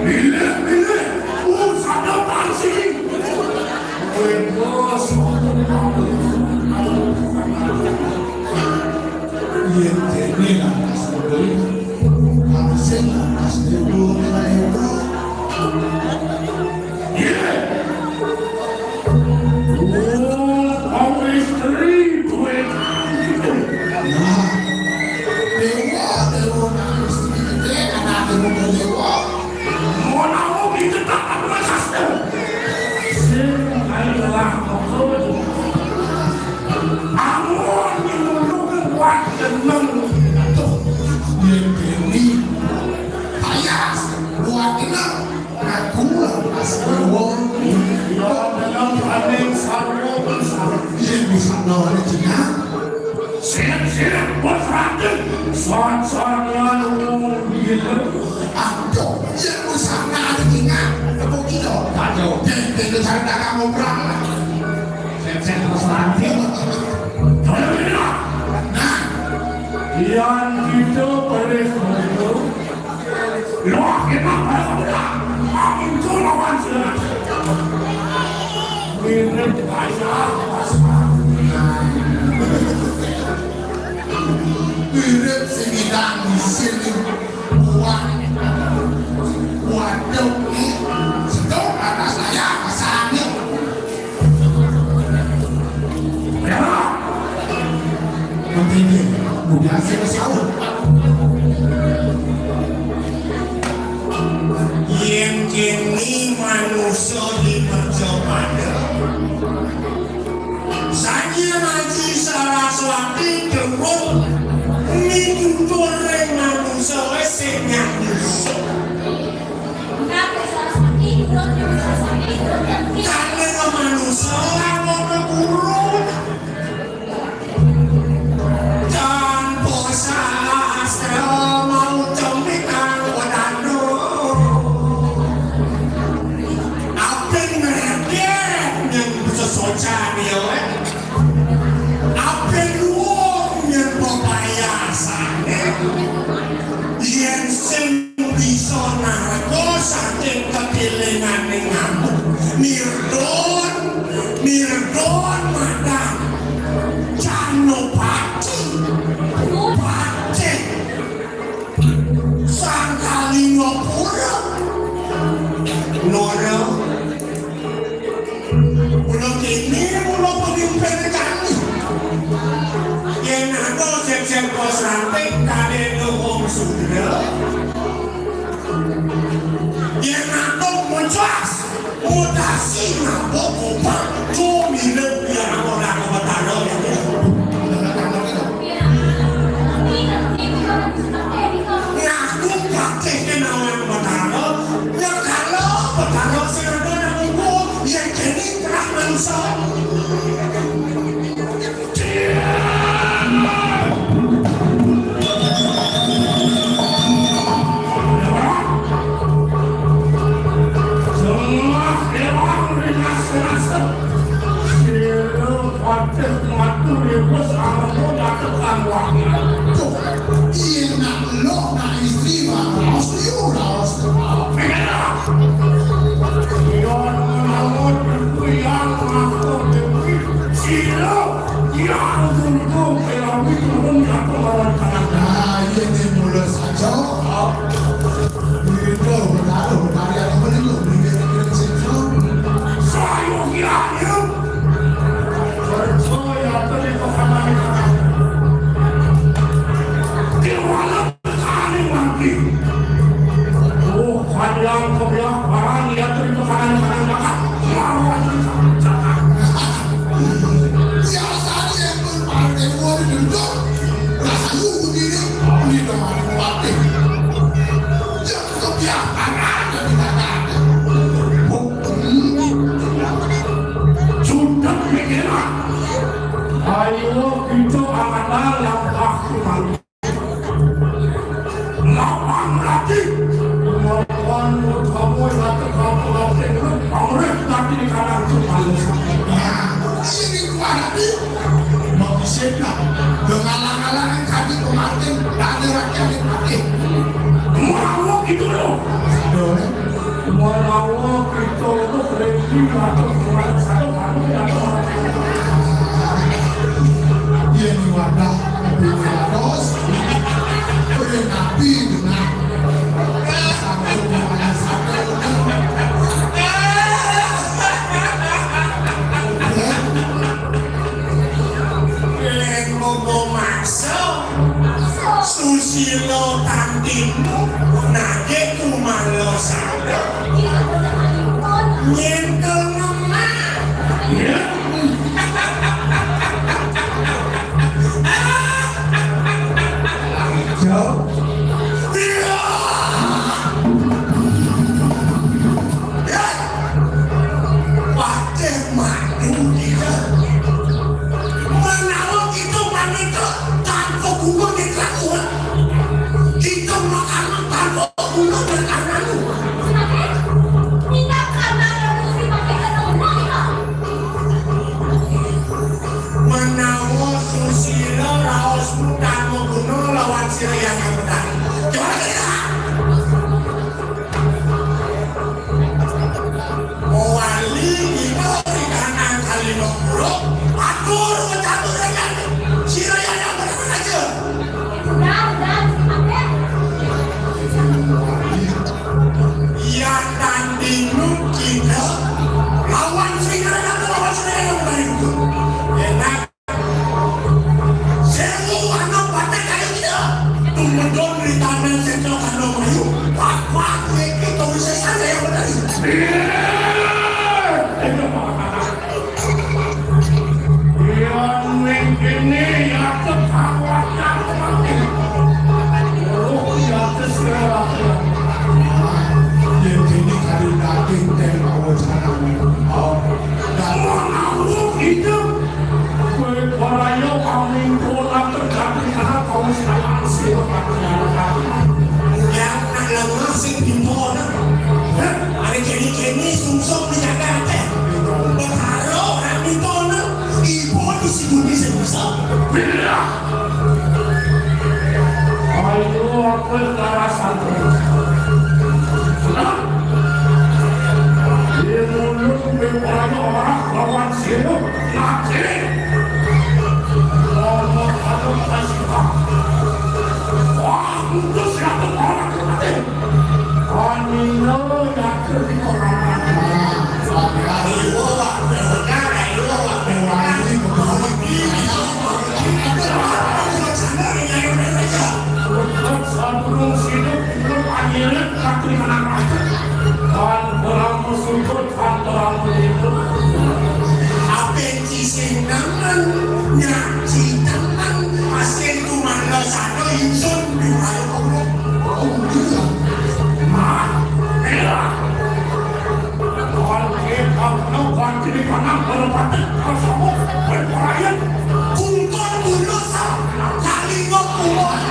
Bilih-bilih, usada tansih. Wéntos. Yén déné lantas mendel, langsing lantas déwa, déwa. Bilih. Wong istri duwe. Nah, dewa, dewa, nah, istri gedhe, anak dewa, dewa. Menawa kita tak berhasil. Sing adalah mengkul. Amun menurut kuat tenang. Tuh, dia ini. Payas, kuat tenang. Aku lantas dewa. Ya, dalam paning sarwa bersama. Yen bisa nolak jenah. Sip, sip, bos raden. Son-sonan wong gila. Aduh, yen bisa nolak jenah. Apa kita? Aduh, den, den, den, cari dagang ngobrol. Sip, sip, bos raden. Nah, yang kita perlu. Wah, kita pada pemuda. Aku itu lawan sila. Mirip aja. Mirip sing idang di sini. Wah. Biasa sahur. Yén kéné manusa di mercapada, saja ngaji Saraswati dewa mitutur ring manusa sing nyanusa. Kalih manusa lamun guru. Tanpa sastra mau cemik kang wedana. Apin ngredek nyén sesocan ya, wé. Apin luung nyén pepayasané. Yén sing bisa narka saking ketilinganing ngamuk. Mirdon, mirdon madan. Janapati, patih, Sangkalingapura. Nora. Mula kéné, mula pemimpin kami. Yén ada sing-sing kos ranting, kadéna wong sudra. Yén ada muncas, mutasi ngapa kopang, tumindak biar ora kebetara ya. Ngaku patih kéné wong Betara, nyekala Betara sing ada nang ibu, yén kéné terah manungsa. Semua dewa ringas-ringas. Sira patih matu ringus amarga nyakekan wahyu. Tuh, iya nak lo, nak istri, bang, raos liu, raos. Iya, nak lawan, yang aku dewi, sira. Nah, ini mula saja. Berita bertaruh dari yang menentu, berita berita sejam. Saya kira, ya. Percaya atau dipahamkan. Di mana Kali mati. Oh, panjang kebiah barang ia terima kanan-kanan makan. Lawan cakap. Biasanya yang berpartai mau diduduk, rahayu begini, ini dengan partai. Yang kebiah barang yang dikatakan. Sudah mikirlah. Ayo kita angkatan langkah mati. Lapang lagi. Kemampuan utama yang kamu latih, pamrih nanti di kanan Tuhan. Nah, ini kuat hati. Mau disedak. Dengan alang-alang yang tadi kemarin, tadi rakyat dipakai. Mau gitu loh. Aduh. Menawa kita itu berhenti atau kurang satu kali atau yén wadah terus, yén nabi benar. Lén momo maksa. Susila tantimu, nagih kumala sada. Nyén keneman. Jawab. Iya. Patih madu kita. Menawa kita manusa tanpa guna di kelakuan. Kita makanan tanpa guna di kelakuan. Minat karena ada mesti pakai Yén ning kéné ya kekawasan mati. Roh ya keserahan. Yén kéné kali daging tén kawasanan. Oh, dan mau itu. Kowe ora yo kami ora terjadi karena kawasanan sira. Yang nak lemah sing dipona. Ari kéné-kéné sungsung dijaga akeh. Betara ora mitona, ibu disibuni sing bisa. Ayo, aku karasan. Nah, di mulut kowe ora lawan sira. Lagi. Ora ada kasih. Wah, putus ya, orang mati. Anino yakin di korangan. Sadurung sinup, belum anyirin, kaki menang. Kan orang musibut, kan orang musibut. Apa sing nemen, nyaci temen, masih ku mangga sana ingsun di balik Allah. Oh, gitu. Nah, iya. Kon kita no kon kini panang berpati kalau sama berpelayan. Kungkon bulus, kalingo kumon.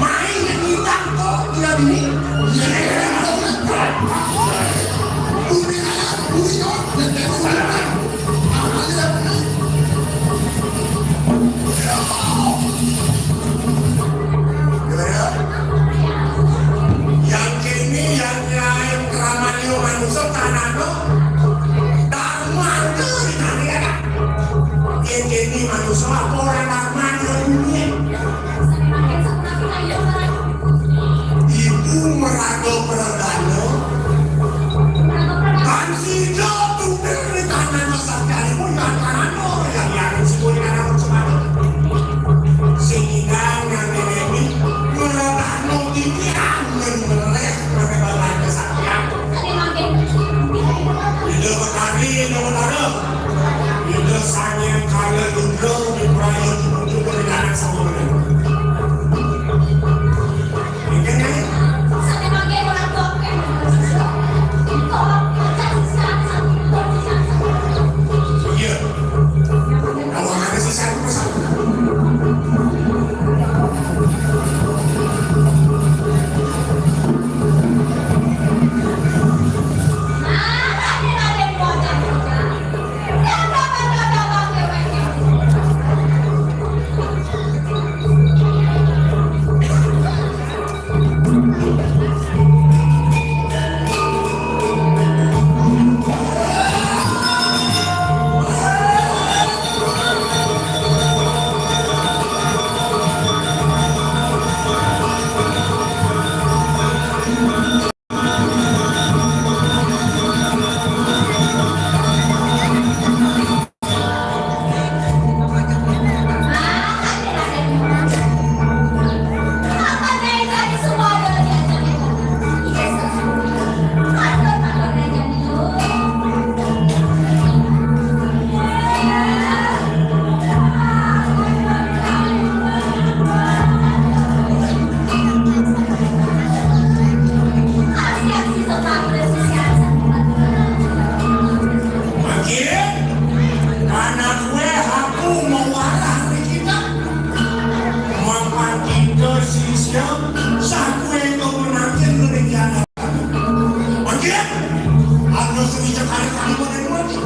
Main yang ngitang kok, udah bini. Iya, iya, iya. Bumi alam, bumi kok, dan yang kene yang lain keramanyo manusa tanano darmanda di kalian. Yang kene manusa apa orang darmanda dunia. Ibu meraga pradana. Kan sida tunduk di tanah sakti pun tanah yang yang sing kuwi anak sepatu. Sing ingkang nang nemi meratano titiang ngen meleh meratano kesaktian. Ida Betari, Ida Betara. Ida Sanghyang Kala Rudra, Wiprayo, Cukup-cukup di anak sepuluh. Iya. Awalane sih satu persatu. Mangkin, anak kue aku mau warah di kita. Makan kita sisian, sakue kau menangkin demikian. Mangkin, anu sing cekali kami mau dari mati.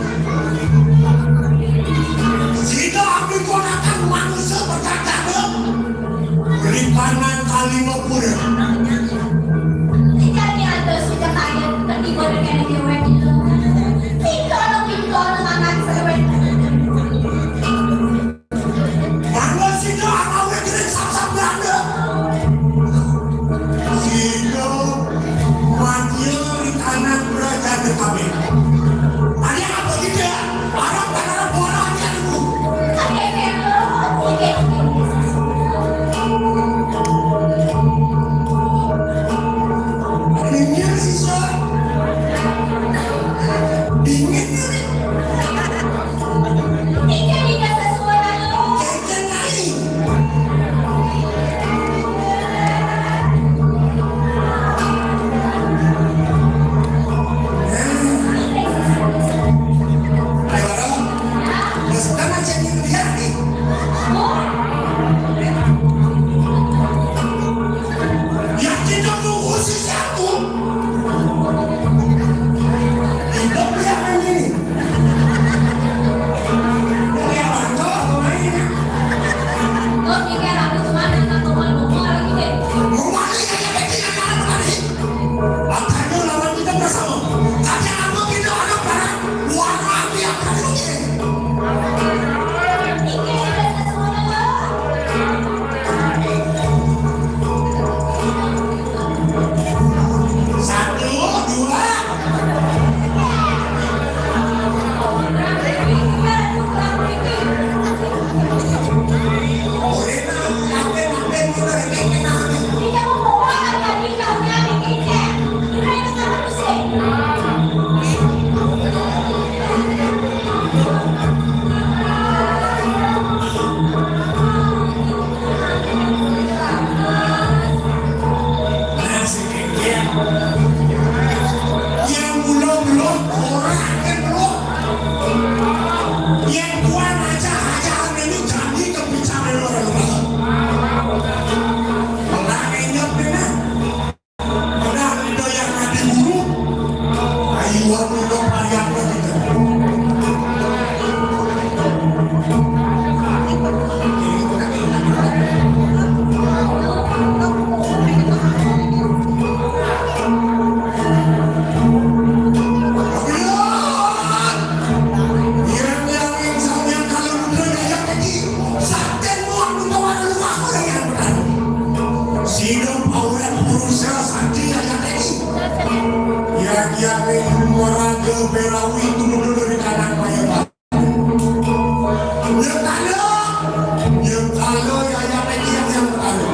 Sida ambil ponakan manusia berkata. Ripanan kalima pura. Jane adoh sudah kaya ketiba dengan dewek itu. Pingkono, pingkono, mangan sewen. Mangga sida anawe gering samsam belanda. Sida mati ri tanah praja kabeh. Ada apa tidak? Arep tanah bola aja dulu. Minggir sisa. Nah, sing kéngkén. Yén mula belum, ora yén belum. Yén tuan aja, aja ini janji kebicaraan orang rumah. Orang enyap ini. Udah, udah yang nanti guru. Ayo, udah payah gitu. Sida paweh purusa santi ayat iki. Yag-yaging maraga belawi tumundul ri kanan payeban. Yekala, yekala yayane tiyang yang pertama.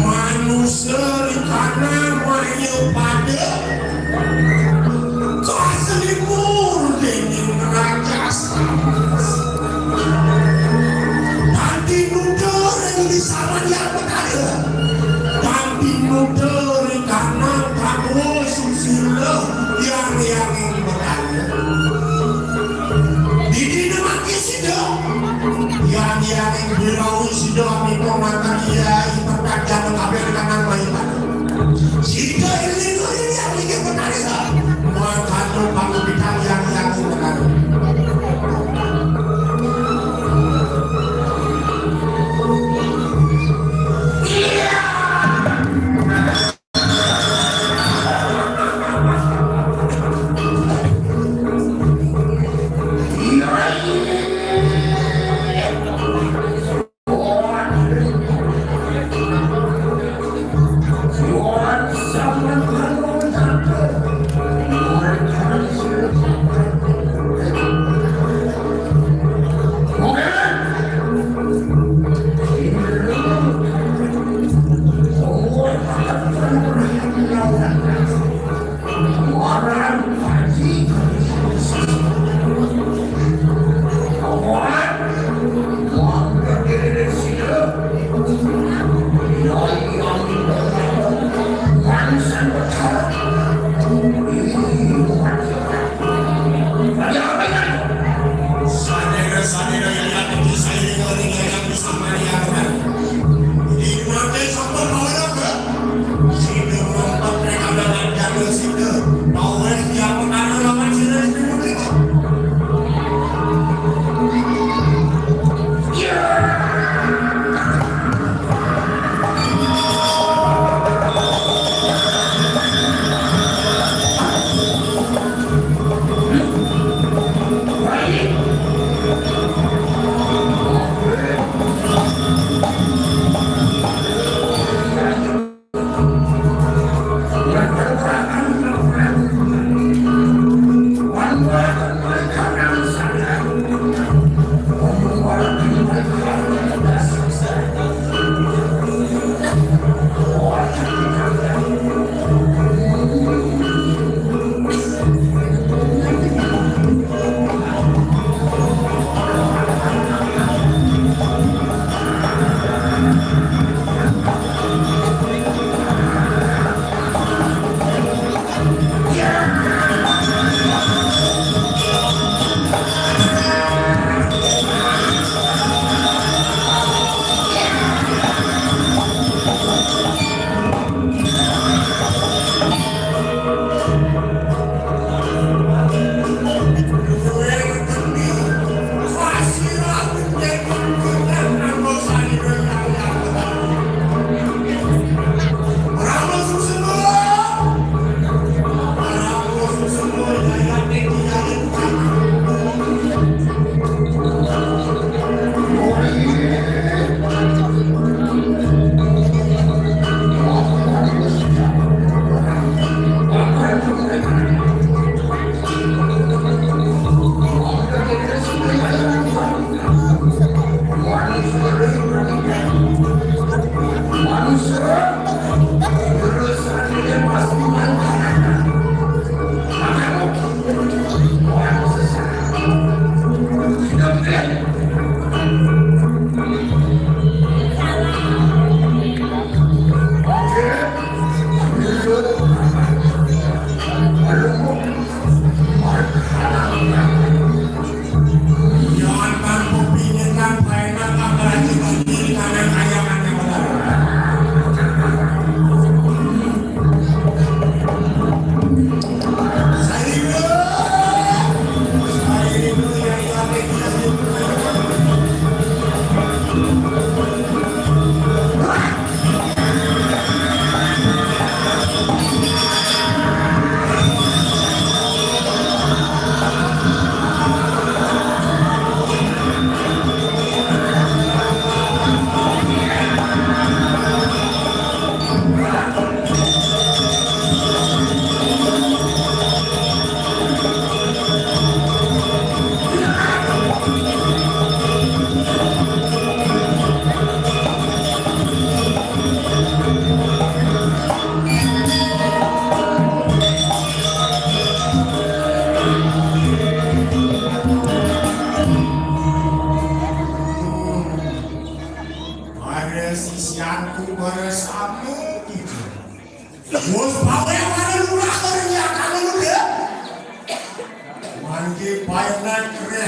Manusia di tanah maya pada kaselimur dening raja. Dadi nutur ing disaman yang betara. Dadi nutur ing kanang kanggo susila yang yang betara. Didi nemake sida yang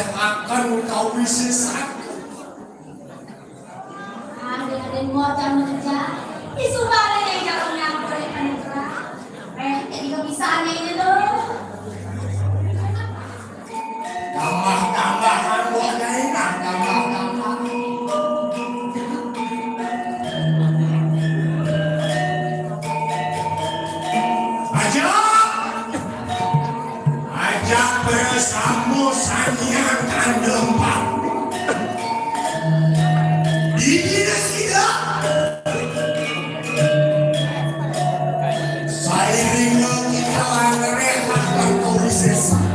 akan kawisésan. Adé-adé ngocah-ngocah. Isuk baré jalan nyamper panugrah. Eh, jadi kebisaannya ini loh. Tambah-tambahan buat Dainah, tambah-tambahan. Aja, aja bersama sanian kandempak. Di dina sida. Sairingna kita ngrehakang kawisésan.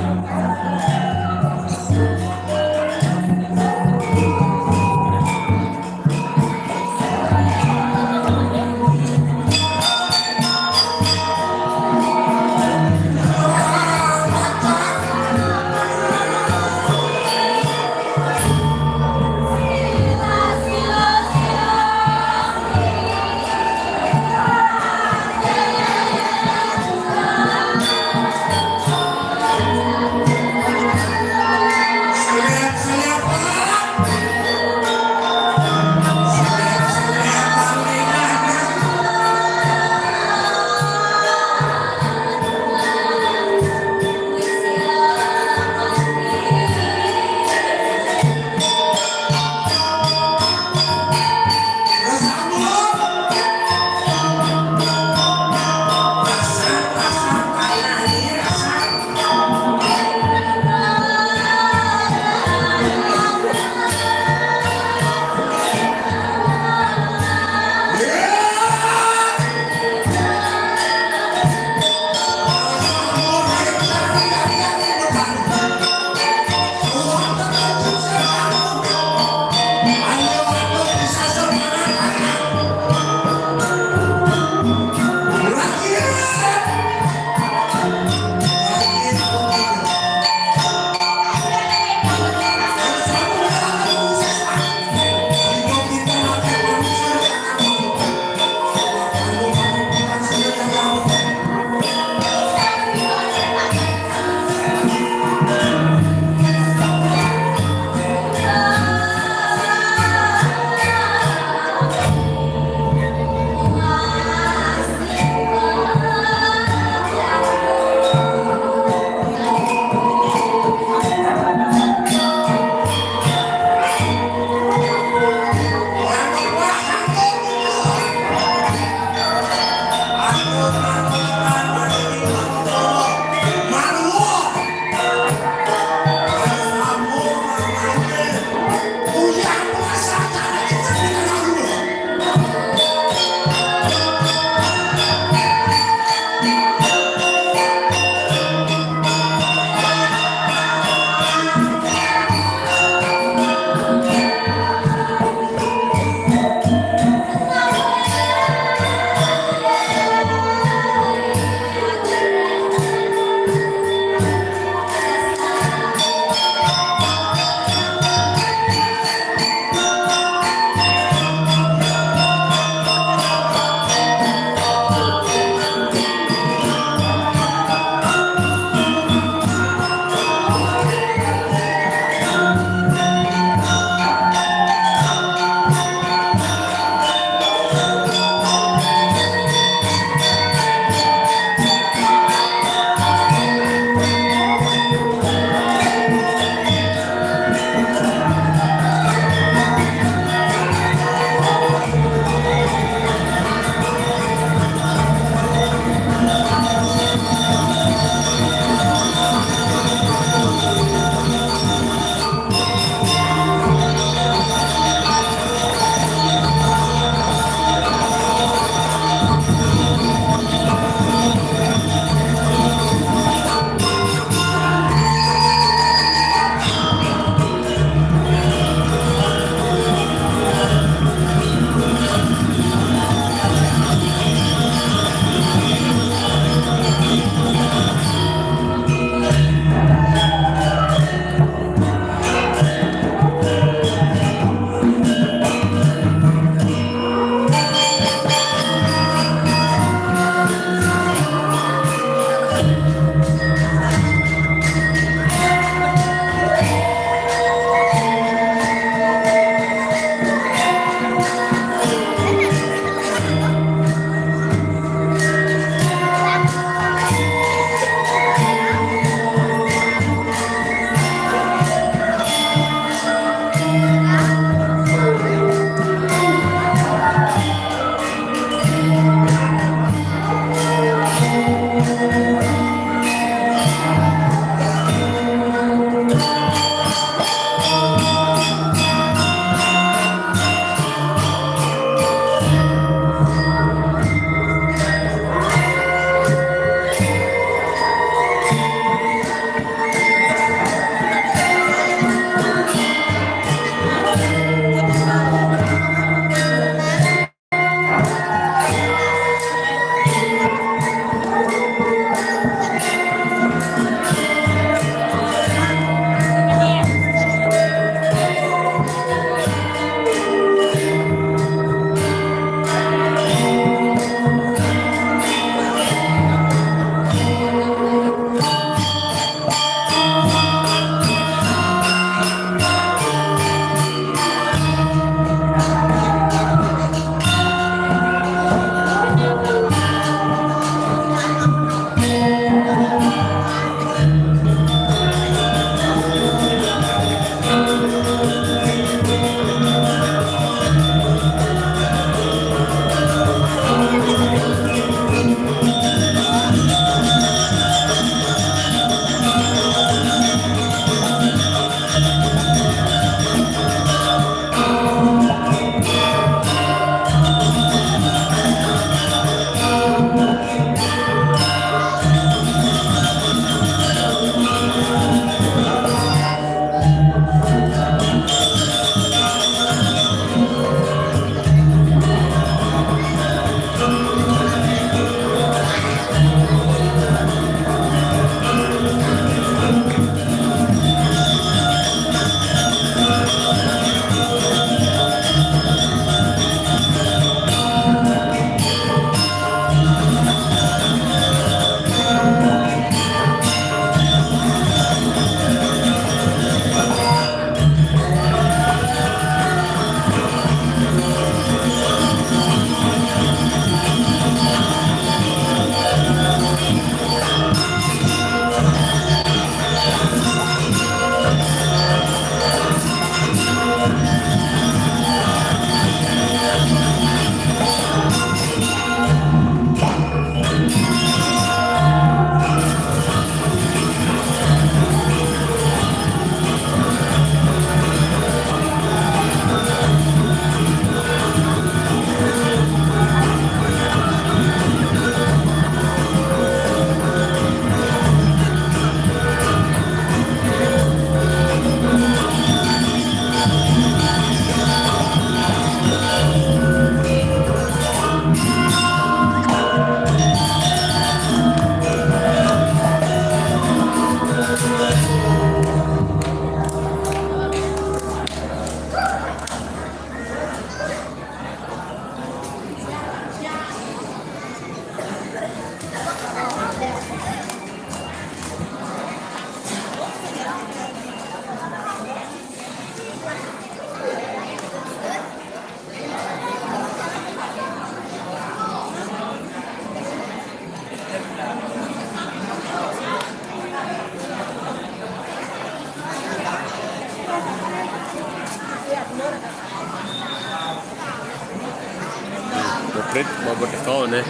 Prit, mau buat kau nih.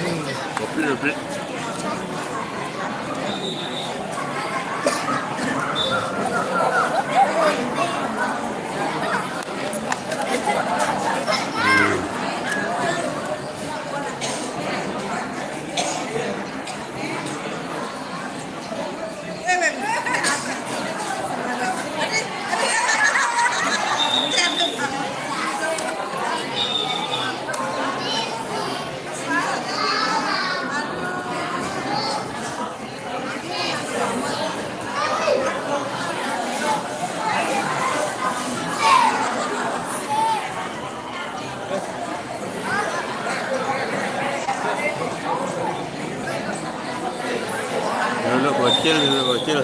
Kopi udah prit. Dulu bocil, dulu bocil.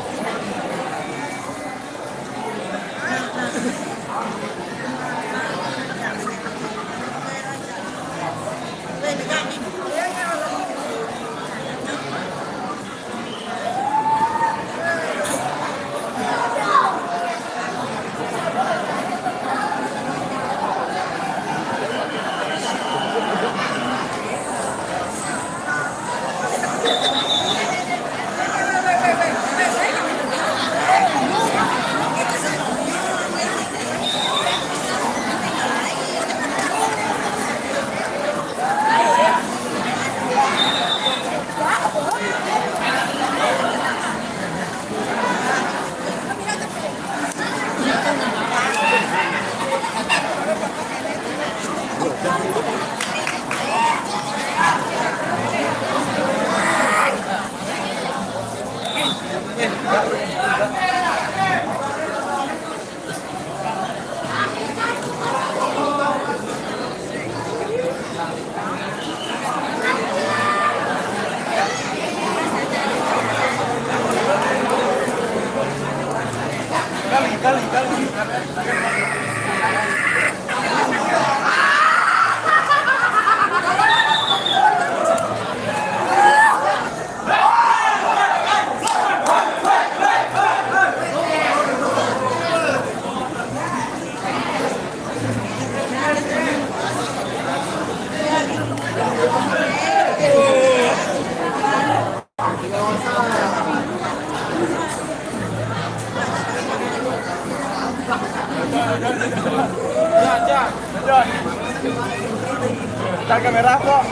Jangan kamera kok.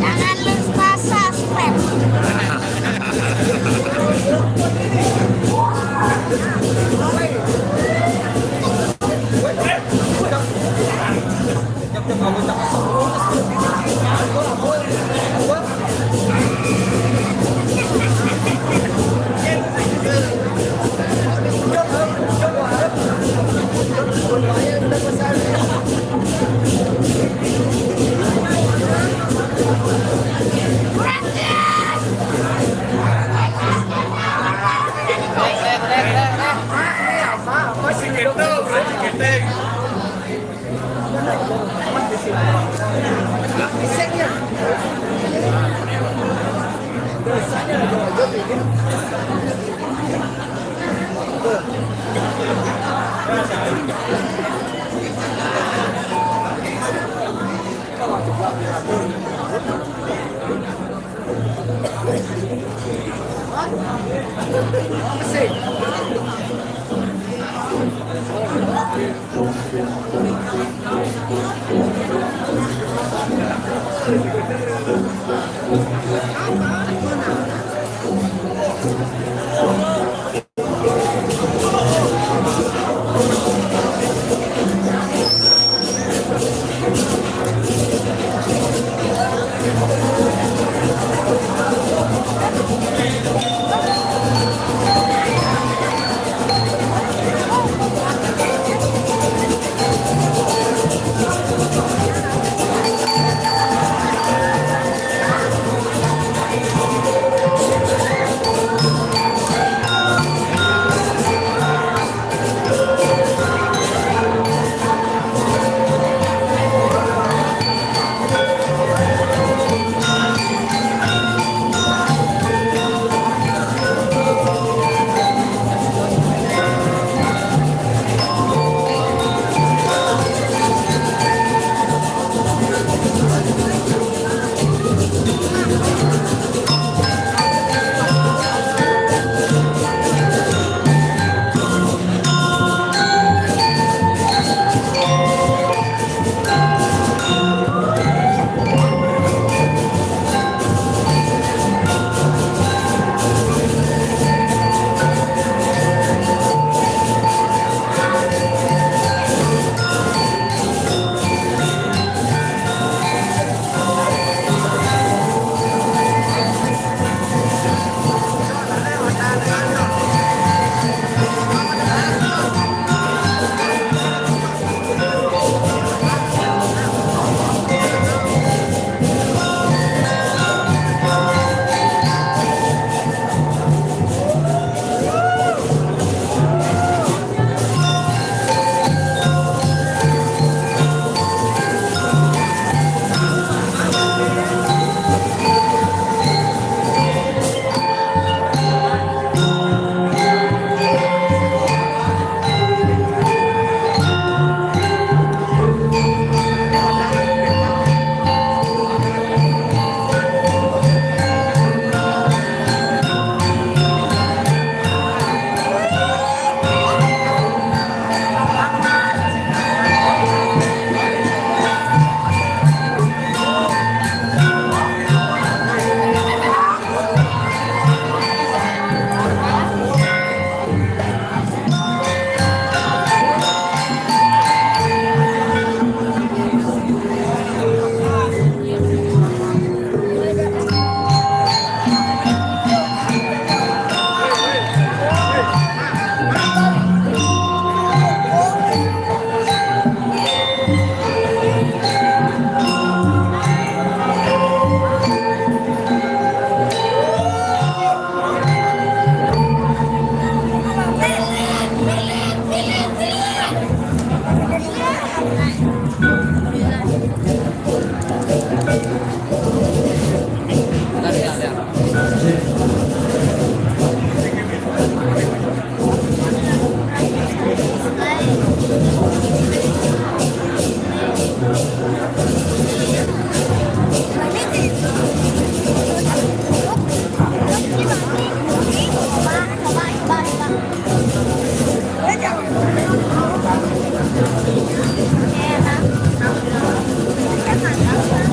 Jangan lupa subscribe.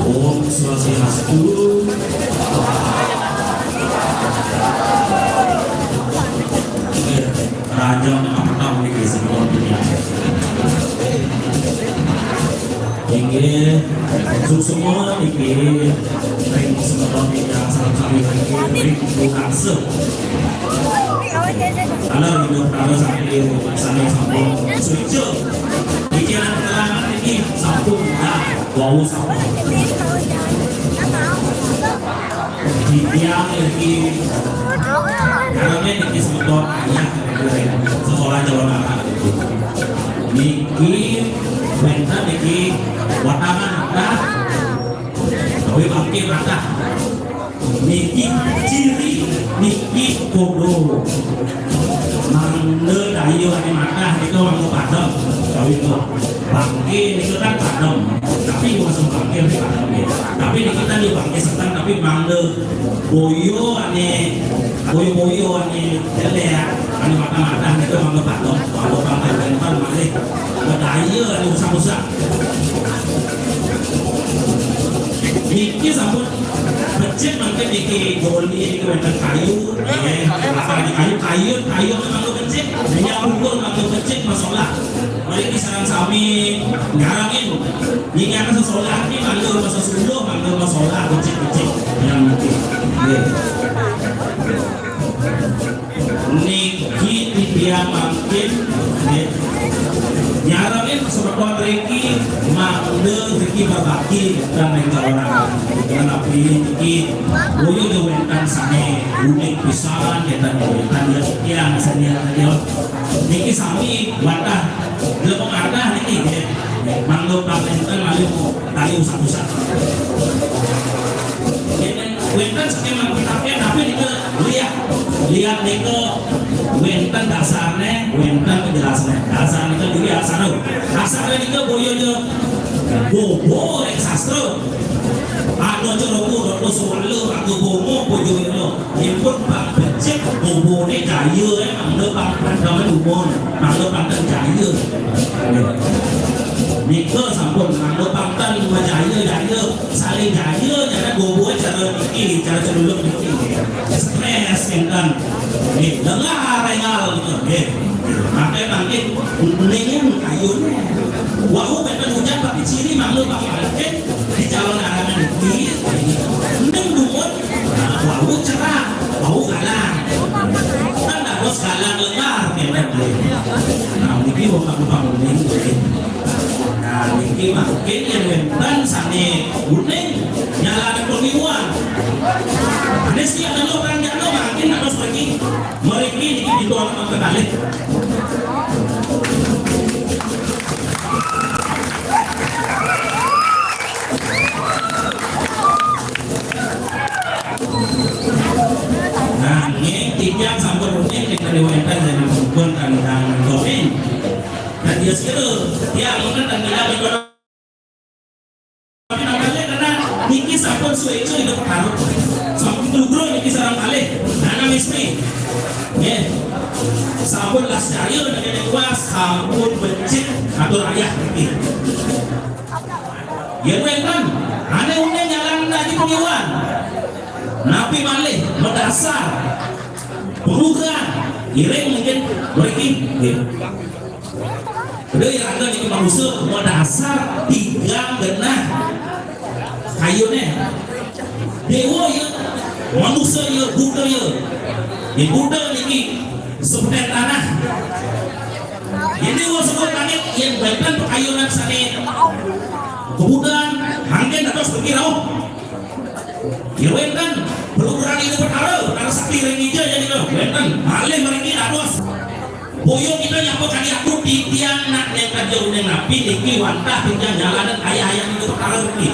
Om Swastiastu. Raja Mataram niki semeton tiniang. Inggih, suksma niki ring semeton tiniang sareng sami niki ring Bunangsa. Taler Ida Betara sami, sami sampun suci. Niki lan keterangan niki sampun dah wau sampun. Titiang niki, karena niki semeton ayah niki, sekolah calon anak niki. Niki wénten niki watangan dah. Tapi bangké madah. Niki ciri niki kodo. Mangda dayu ané madah nika mangda padem. Kawin tuh. Bangké nika kan padem. Tapi masuk bangké nika padem ya. Tapi niki kan ya bangké setan tapi mang Boyo ané, boyo-boyo ané jelék, ané mata-mata ané ké mangga patok, mangga pangkat lempar malih. Bedaya ané usah-usah. Niki sampun becik mangkin niki goli niki wénten kayu, nggih, kayu, kayu, kayu mangga becik, minyak bungkul mangga becik, masolah. Mriki sareng sami nyarengin. Nyingaken sesolah niki mangga masa suluh, mangga masolah becik-becik. Yang niki. Nggih. Niki titiang mangkin, nggih. Nyarengin semeton riki mangga riki berbagi dan ring orang. Napi niki boyo ja wénten sané unik pisan, kénten wénten ya titiang sané ya. Niki sami wadah Lha kok ngatah niki nggih. Mangga panginten malih tali usah-usah. Nggih, wénten saking mangkitaké tapi nika liat. Liat nika wénten dasarné, wénten penjelasné. Dasar nika diri asara. Asara nika boyo ja bobo ring sastra. Ada cara kudu suwala aku bomo bojo nika. Nipun pang becik boboné jaya, eh, mangda pang padem dumun, mangda pang ten jaya. Nika sampun mangda pang ten majaya, jaya, saling jaya, jangan boboné cara niki, cara cenuluk niki. Stres kénten. Nggih, lengar rengal gitu. Nggih. Maké mangkin uning kayuné. Wau kénten ujan tapi ciri mangda pang becik. Di calon arangan niki, ning dumun, nah, wau cerah, wau galang. Kan dados galang lengar, kénten. Nah, niki wong aku panguning, nggih. Nah, niki mangkin yén wénten sané uning, nyalaning pemiwan. Ané siap dados orang jano, mangkin dados mriki. Mriki niki pintu anak kekalih. Nanging titiang sampun rutin nika diwaintan sané sampun kandhang domin. Dan dia sekira tiang mungkin dan bilang ekonomi namanya karena niki sampun suéca Ida Betara. Sampun tugra niki sareng kalih. Nana Mismi. Nggih. Sampun las cahya niki kuas, sampun becik atur ayah niki. Yén wénten, ané uning nyalaning aji pemiwan. Napi malih madasar pengugran, iring mungkin mriki. Nggih. Lha ya ada niki manusa madasar tigang genah kayuné. Déwa ya, manusa ya, Buddha ya. Yén Buddha niki sebetén tanah. Yén déwa sebet langit, yén wénten pakayunan sané kebudan, mangkin dados bagi rauh. Yén wénten pelungguran Ida Betara, Betara Sakti ring Ija jadi to. Wénten malih mriki dados. Boya kita nyapa kadi aku titiang nak nengkad jauh neng napi niki wantah titiang nyalanin ayah-ayah Ida Betara niki.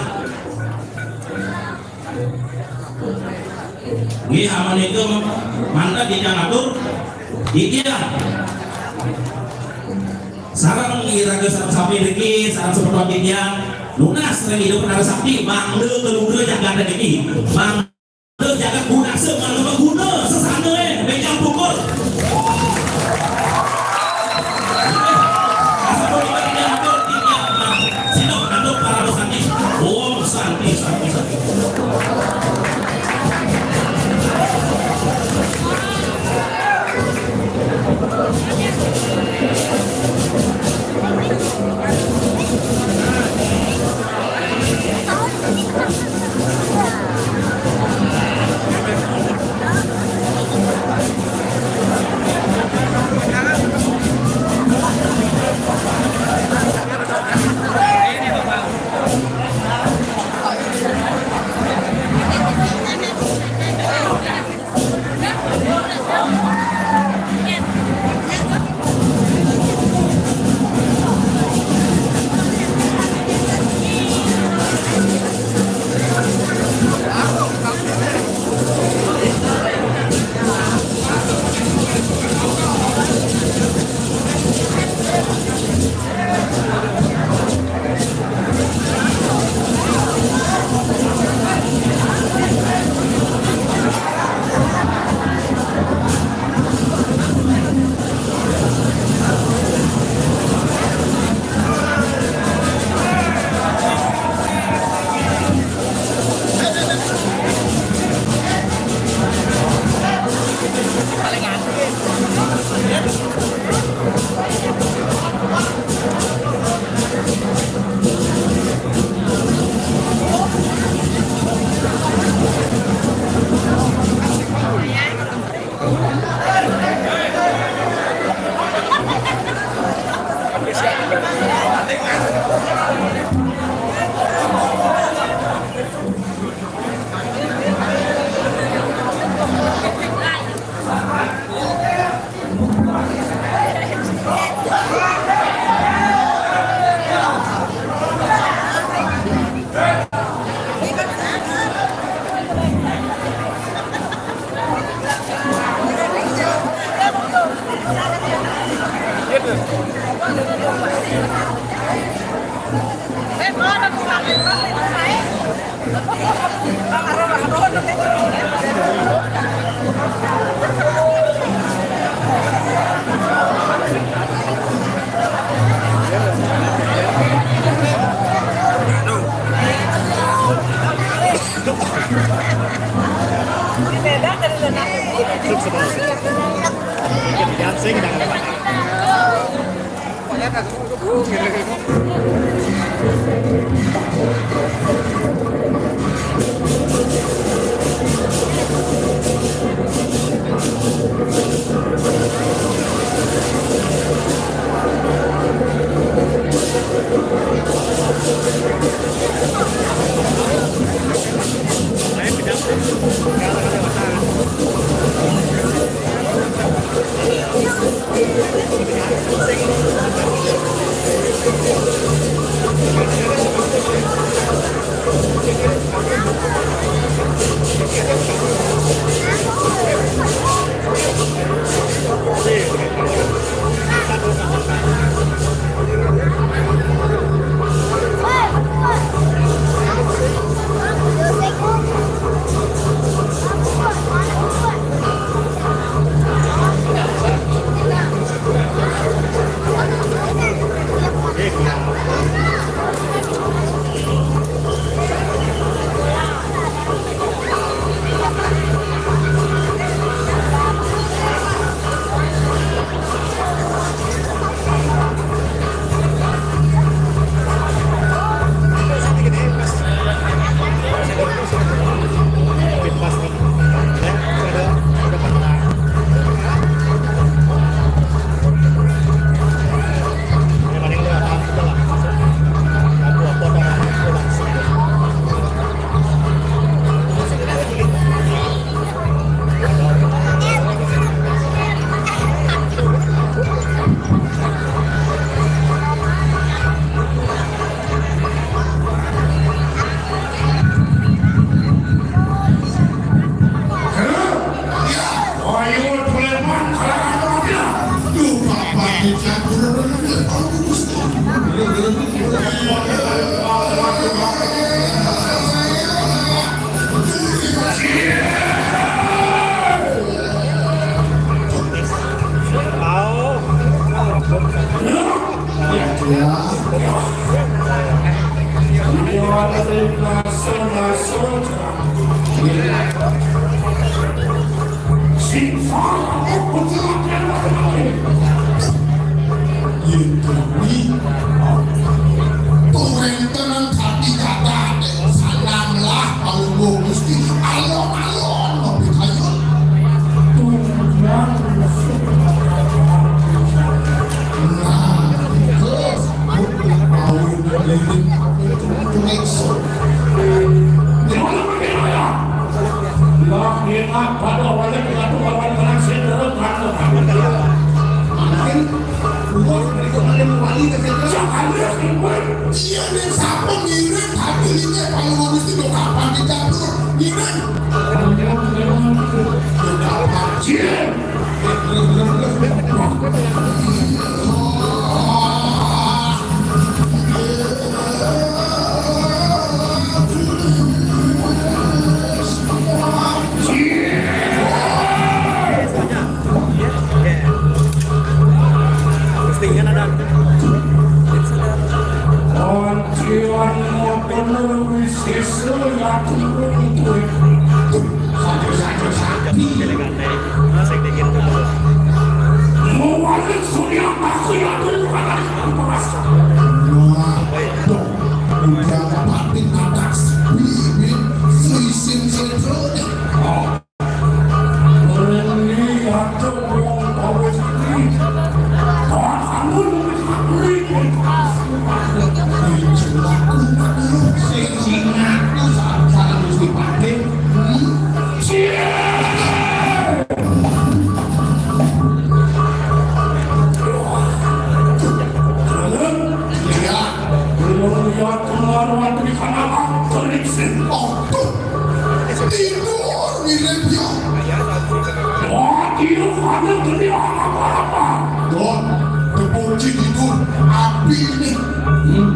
Nggih, amun itu mantap di atur. Iya. Sareng iraga sareng sami niki, sareng semeton titiang nunas ring Ida Betara Sakti, mangda kalugra jagat niki. Mangda jagat guna se, mangda guna sesana, eh, menyang pukul. Asapunika titiang atur, titiang sinep antuk parama santi. Om Santi, Santi, Santi. Sing salah, eh, betul, betul, betul. Yen kami, oh, tuwéntenan dadi kata, salamlah, Palungguh Gusti, alon-alon, ngopi kayu. Tuhan, nah, terus, mau ini, itu, itu, itu, itu. Lah, enak pada wajah kita tuh kawan-kawan sendiri kan. Mungkin gua dari kemarin wali ke sini. Jangan ya, gue. Iya, nih, siapa mirip hati ini, Pak Luhur Gusti, tuh kapan kita tuh? Mirip. Tuh kapan? Iya. Postingan ada. Oncian motor wis iso ya turun tuh. Satu-satu sapi. Sing dikit dulu. Mawalik Surya Bakti Agung Rana Mas. Wah, tuh. Udah dapatin atas bibit. Suisin sedro. Oh. Ini aja wong kawis iki. Kamu wis ngakui. Sing sing ngaku salah salah mesti pakai. Hmm? Cie! Iya. Belum lihat keluar waktu di sana, Pak. Terik sih. Oh, tuh. Tidur, mirip ya. Wah, tidur, kamu gede apa-apa. Don, terkunci tidur. Api ini. Hmm.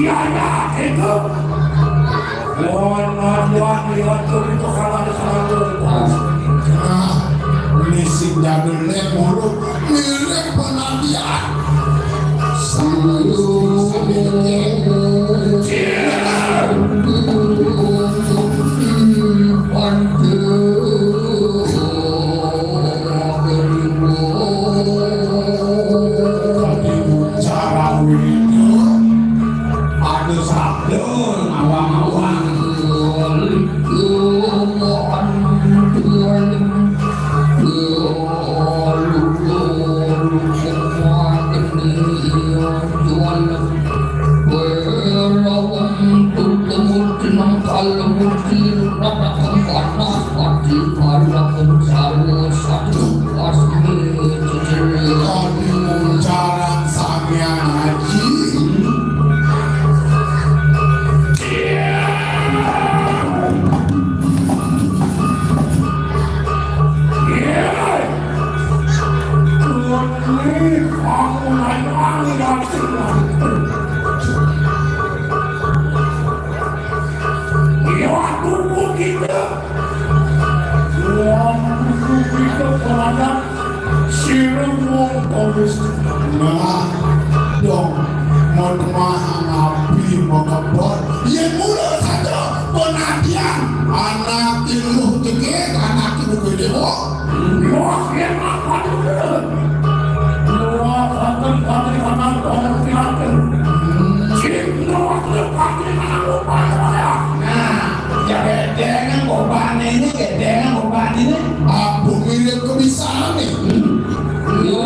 Anak itu. Lawan majuan liwat itu kalau ada sama tuh. Nah, misi jadul nek mulu mirip penantian. Selalu Cara winyo ado sabda awang-awang. Aduh, carang Samyan Aji. Iya, aku kita. Wong kudu bisa terhadap sira wong terus. Nah, dong, mau temah nabi mau kebon. Yen mula saja penantian anak iluh tegek, anak ibu gede, oh. Wah, yen apa tu? Wah, akan pati anak orang piatu. Cik, wah, pati anak lupa saya. Nah, ya bedengan bobane ini, bedengan bobane ini. Aku mirip kebisaane. Yo.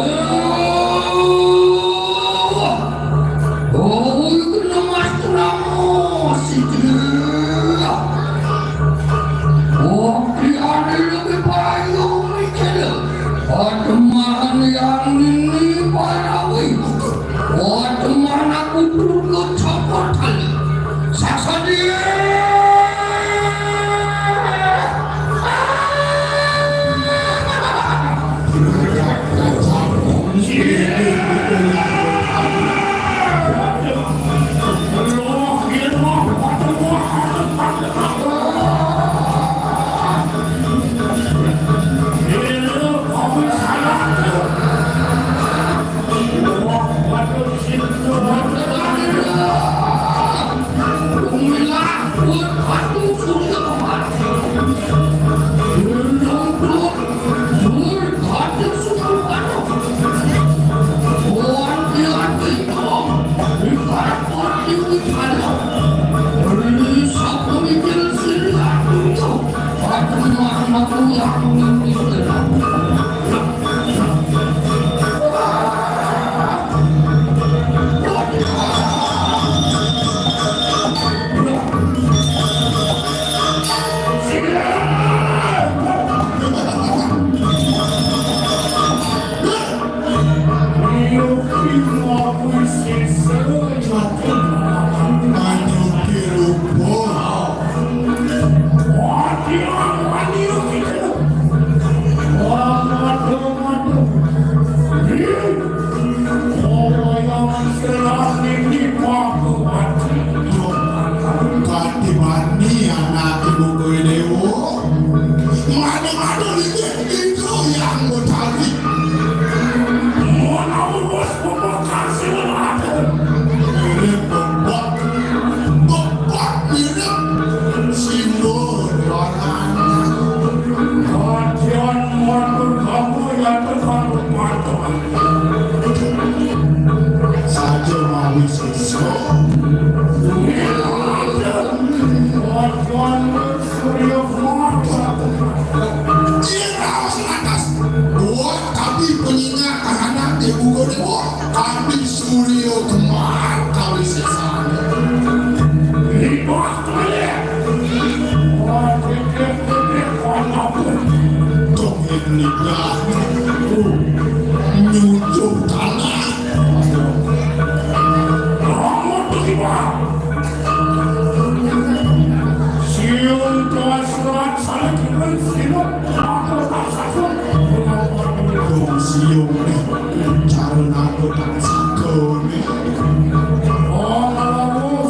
Oh, itu nama aku nama si Jira. Oh, dia ada lebih payu mikir. Ada mana yang ini parawi? Wah, teman aku dulu copot kali. Saksa dia. Kati mani anak ibu kowe dewo. Madu-madu iki, itu yang Betari. Mau bos pembongkar silakan. Ini bobot, bobot mirip simbol warnanya. Kajian waktu kamu yang terlalu matang. Saja mawi sesuk. Kajian Surya Mata. Ira selantas. Buat kami pengingat anak ibu dewa. Kami Surya Kembar kami sesana. Libah kalian. Wah, kekek, kekek, wah, ngapun. Kok ini libah? Nyucuk tanah. Rambut libah. Siung kelas surat saling kirim sinup. Aku tak satu. Dong siung nih. Cara aku tak satu nih. Oh, kalau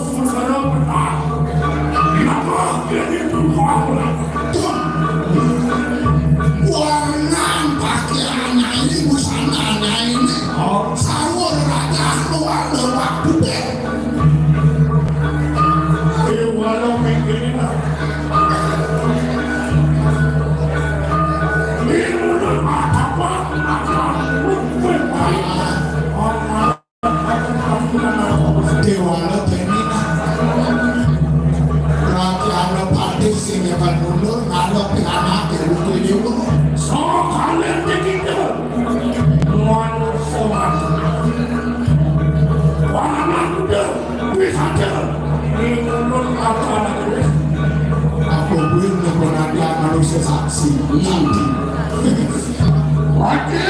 Saksi, saksi. Patih!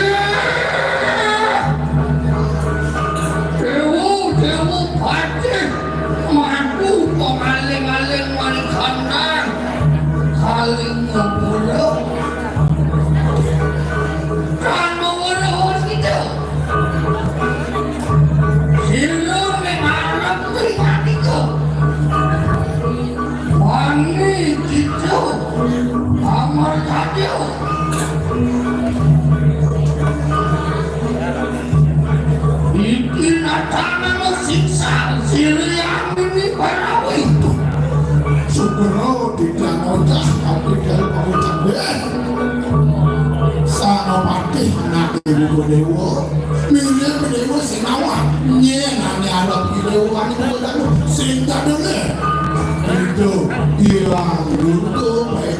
Dewa, Dewa Patih! Madu pemaling-aling Marikandang. Kaling ngepura. Kan mawara kita. Sira ning arep pribadika. Wani kita amar kadya. Iki natana siksa sira yang ini barawi. Sugro tidak ngocah tapi dari pengucap. Sanapati anake Buku Dewa. Mirip Dewa Sinawa. Nyen ane arep Dewa ane Buku Dewa. Sing kadene. Itu ilang untuk baik.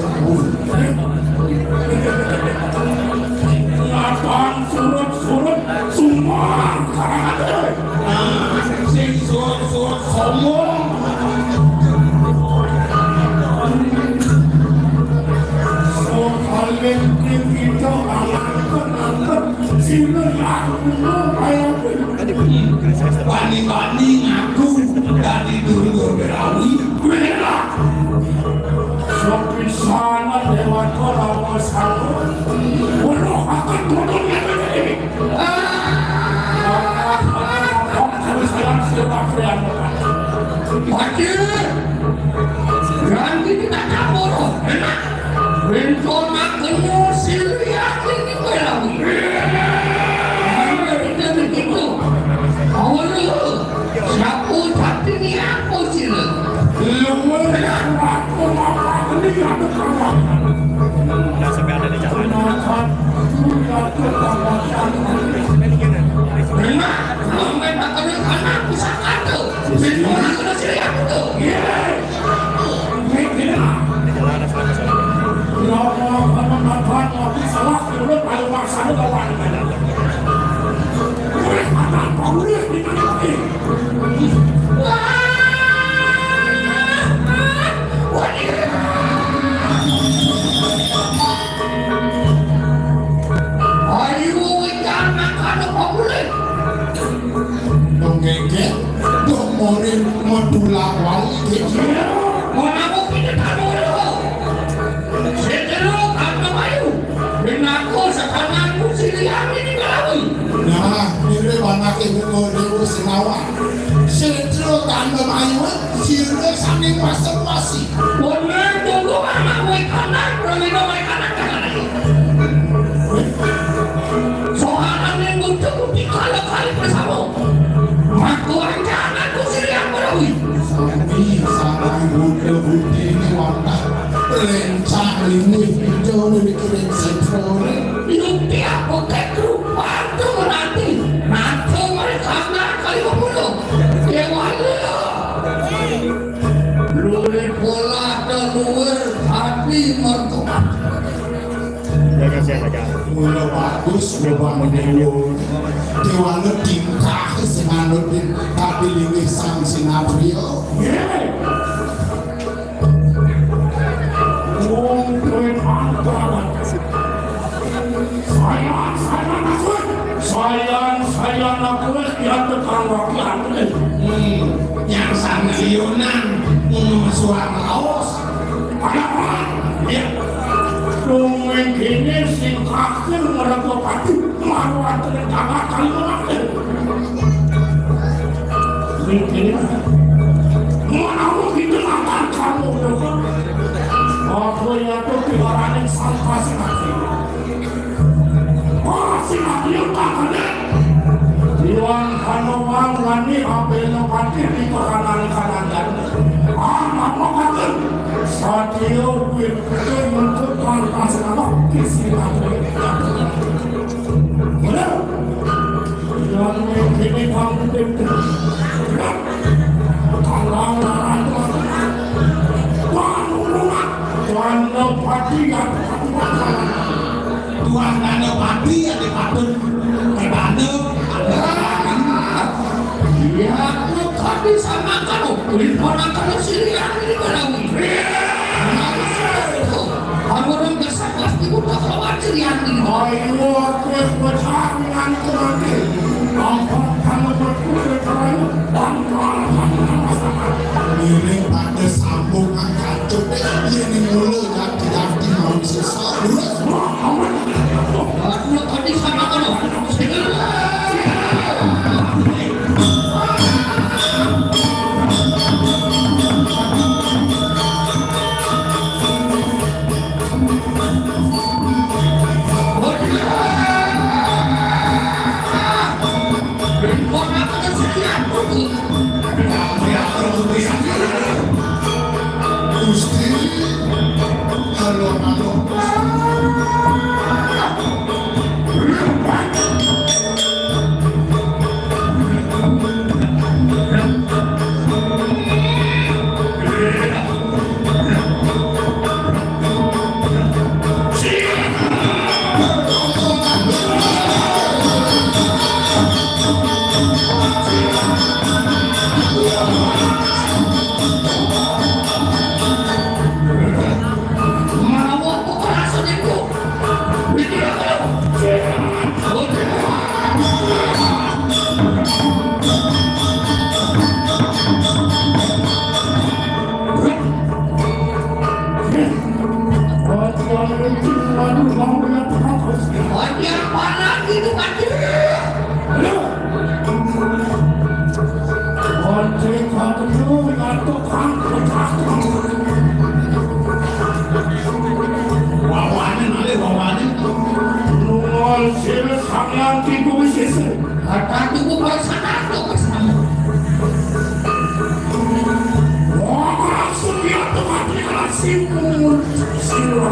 Lapang surut-surut semua karangan. Nah, sing suwun-suwun sombong. Sok kalian kita anakkan-anakkan sila yang kaya bani-bani ngaku dari dulu berawi. Bela. Sok pisana dewata lawas aku. Weruh akan turun yang ini. Haji, ganti kita campur. Enak. Bento makan musil yang ini berlalu. Kita begitu. Awal dulu. Siapa tapi ni apa sila? Luar aku apa ini ada kawan. Dah sampai ada di jalan. Dengar, sampai tak kena anak pusaka tu. Bento makan musil yang tu. Iya. Ini dia. Di jalan ada salah. Ayo, jangan ada pemulih. Nongkeke, dong morin medulak wali keke. Mau nabok ini tamu lo. Setero kata mayu. Benako setanganku siliami di balawi. Nah, ini banake bungo dewa sinawa. Setero tanda mayu, sirne sanging pasang pasi. Bener, tunggu anak gue kanak, berlino gue kanak, kanak. Soalane muncul di kala kali bersama. Aku rencana ku siriang berawi. Sami sarang buddha buddhi ini wantah. Rencana ini hijau mikirin setrone. Yukti aku kekru bantu menanti. Nanti mereka nak kali membunuh. Dewa lu. Luwih pola luwih ati mertobat. Jaga sehat aja. Mula bagus, mula bangun. Dewana tingkah sing anut tapi linggih sang sinatria. Wong kowe mantap. Sayan, sayan aku. Sayan, sayan aku wis ya tukang wakilan. Hmm, yang sana Yonan, ngono suara laos. Ada apa? Ya. Wong ngene sing kafir mergo padu, maru aturan tanah kali ora. Sing kene. Menawa kita makan kamu, apa ya tuh dibarani sampah sing mati? Oh, sing mati yang tak ada. Iwan Hanoman lani apel pati di kanan kanan dan. Ah, apa kata? Satrio kuwi kuwi untuk pantas apa? Kisi apa? Benar? Yang ini kamu tim. Tuan Danapati yang Tuan Danapati yang dipatut Danapati. Ya, aku tadi sama kamu, beli ponakan sini yang ini barang. Ayo, aku yang pecah dengan kemati. Nampak kamu berkuda kelayu. Ini pada sambung angkat. Ini mulu ganti-ganti mau sesal. Aduh, tadi sama kalau Gusti, halo, halo. Wawane malih, wawane. Nuwun sira sampeyan tipu wisesa. Kata tipu wisesa, kata tipu wisesa. Wah, suryata mati kasih pun sira.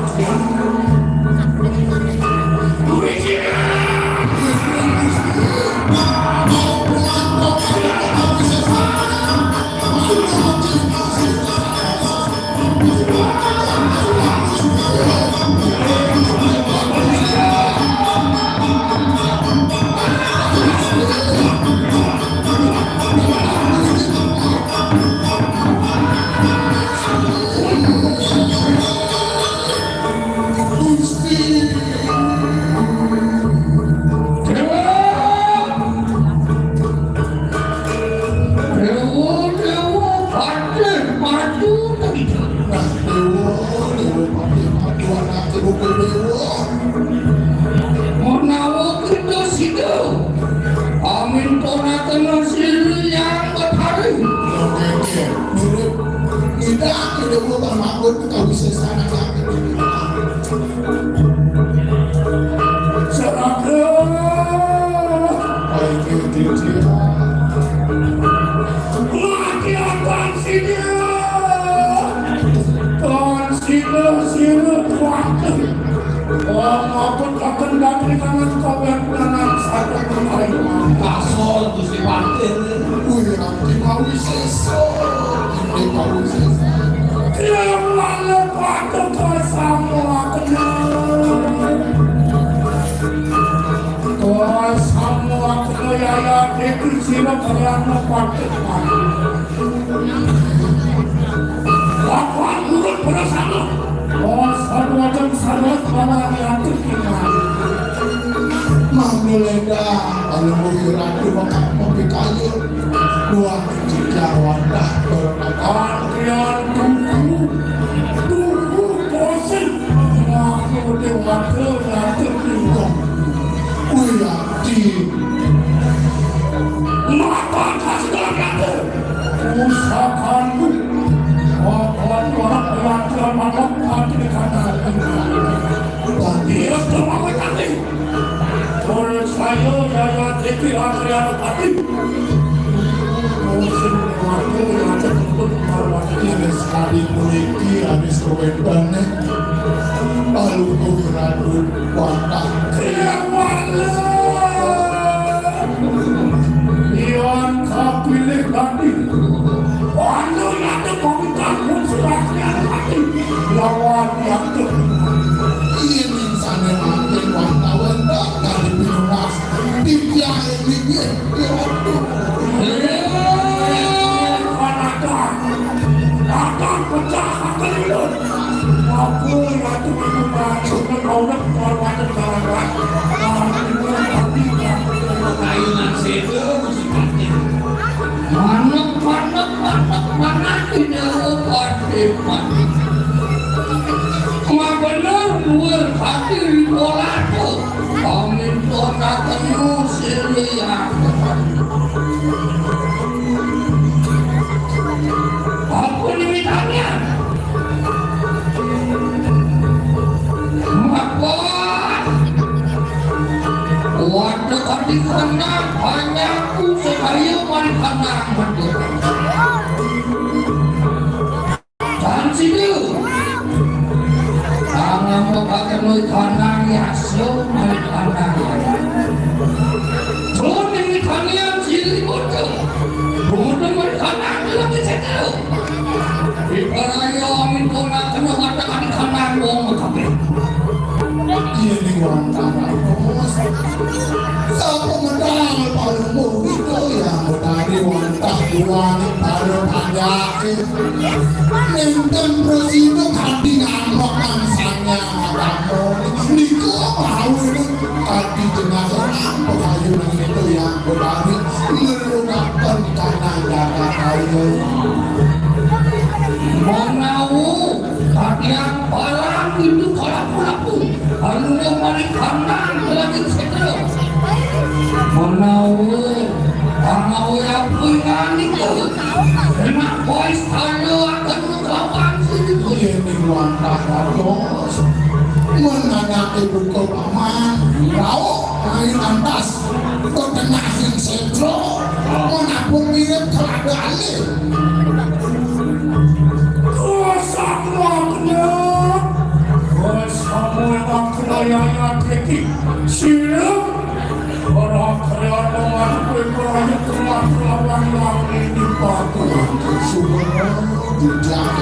Dewa, dewa, patih maju tadi. Dewa, dewa, patih maju, anake buku dewa. Menawa kita sida, amin to ratna sira yang betari. Oke, oke. Mirip. Kita, kita bukan makhluk, kita bisa sana. Serahkan. Ayo, dia, dia. Lagi akan sini. Tuhan sini, sini, kuat. Oh, maupun akan datang tangan kau yang menanam satu pun ayo. Kasol, Gusti Patih. Wih, nanti mau sesok. Nanti mau sesok. Dia malah patut sama aku. Wah, samuwakna yaya dewi sira kaliyan patih. Lawan urut pada sama. Oh, sarwajan sarwat malah diatur kita. Manguleda, alung ratu maka mempikaya. Dua Jawadah berkata, antrian tunggu, tunggu, bosen. Aku dewata, ratu tunggu. Wih, ati. Mata kasih dalam ratu. Usahakanku. Apa Tuhan yang telah makan hati kata. Iya, semua kami. Percaya, Yaya Dewi Adrianopati. Musim waktu yang tersebut, hormati sekali puniki, habis kewedane. Paluku Ratu Wantah. Iya, Wantah. Ion kapilih tadi. Wantah yang terpangkat pun sudah kelihatan mati. Lawan yang ter- Ini sane mangkin Wantah wendah kali pinunas. Titiang ini, ya, ya, aduh. Eh, Wantah. Datang pecah hati lu. Aku yang Manuk, manuk, manuk, manuk, manuk. Mabener duwe kaki di bola tuh. Amin tuh anak penuh silian. Apa nih mitanya? Mapa? Waduh, kati kena, hanya aku sekaya mari kena. Tan sidu. Tangan makakan mari kena, ya, so mari kena. Tuh, ini kalian silih bodoh. Bodoh mari kena, lagi saya tahu. Ibaraya amin kona kena mata kami kanan wong kabeh. Iya ning wantah, Bos. Sapa medal paling murni to ya, betari wantah duwani pada panjake. Nenten prasida kanthi ngamuk mangsanya agama. Nika mau ini kanthi jenazah apa kayu nang itu ya, betari merunakkan tanah jagat ayu. Menawi kalian palang itu kalaku-laku, anu mari kanang lagi setra. Menawi, menawi apa yang itu? Enak boys, anu akan melawan sini. Iya, ini luar biasa, Bos. Menanyakan buku paman, rauh, main lantas. Kok kena sing sentro, menabung mirip keladane. Kosong makna, kosong makna yang iki. Sirup, ora kaya teman kowe ora nyetelah lawan lawan ini batu. Sudah dijak.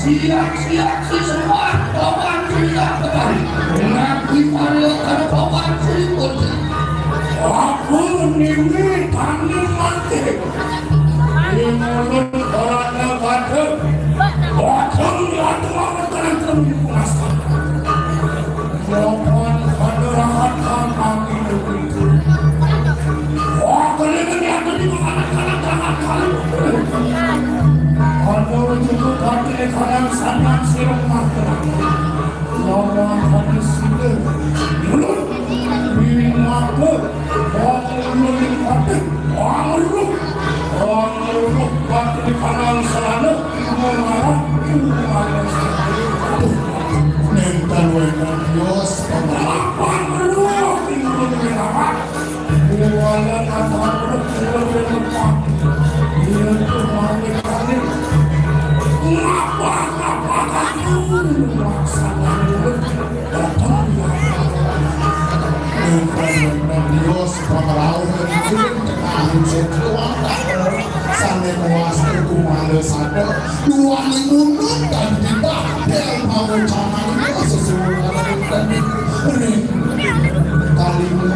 Siap, siap, si semua lawan cerita kembali. Dengan kita ada kawan seribut. Aku nini kami mati. Di mulut orangnya batuk. Batuk ya tuan terang terang. Lawan pada rahat kami. Wah, kalian yang tadi mengatakan rahat kami. Ada cukup hati kanan sana sirung mata. Lawan kami sudah. Mulut. Minggu aku. Wong ulun ning pati, wong luruk, wong luruk pati kanang selana, wong larang, wong larang. Nenten wénten yos, pemalapan luruk, tinggal di lawan. Wala kata luruk, tinggal di lawan. Iya tuh, mami kami. Ngapa, ngapa, kata luruk, maksana luruk. Sane muas iku male sadar, duwani mundur dan ditah, del mau caman sesuai ring kalimu.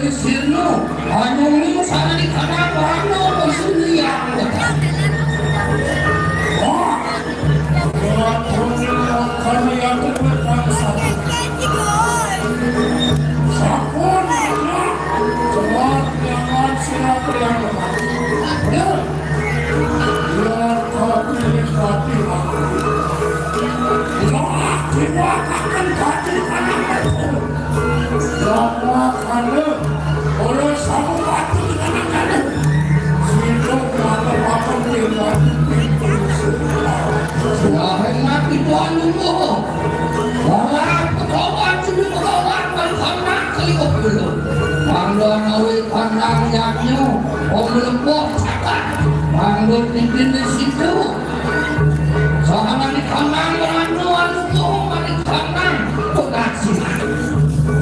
Sirno, anyong sana di kanang rano, sini yang. Wah, kami yang terpaksa. Sapun, ya, jelas jangan siap yang. Ya. Biar kau pilih hati aku. Biar aku akan hati anakku. Sama kamu. Oleh sama hati anakku. Sino mata-mata tinggal di pintu. Wahai nabi Tuhan Allah. Wahai pegawan, julu pegawan, balik anak kali kau belum. Pangdon awit pandang yaknya, om lembok cakap. Pangdon pimpin di situ. Sahabat di kanan, beranu, anu, mari kanan. Kau kasih.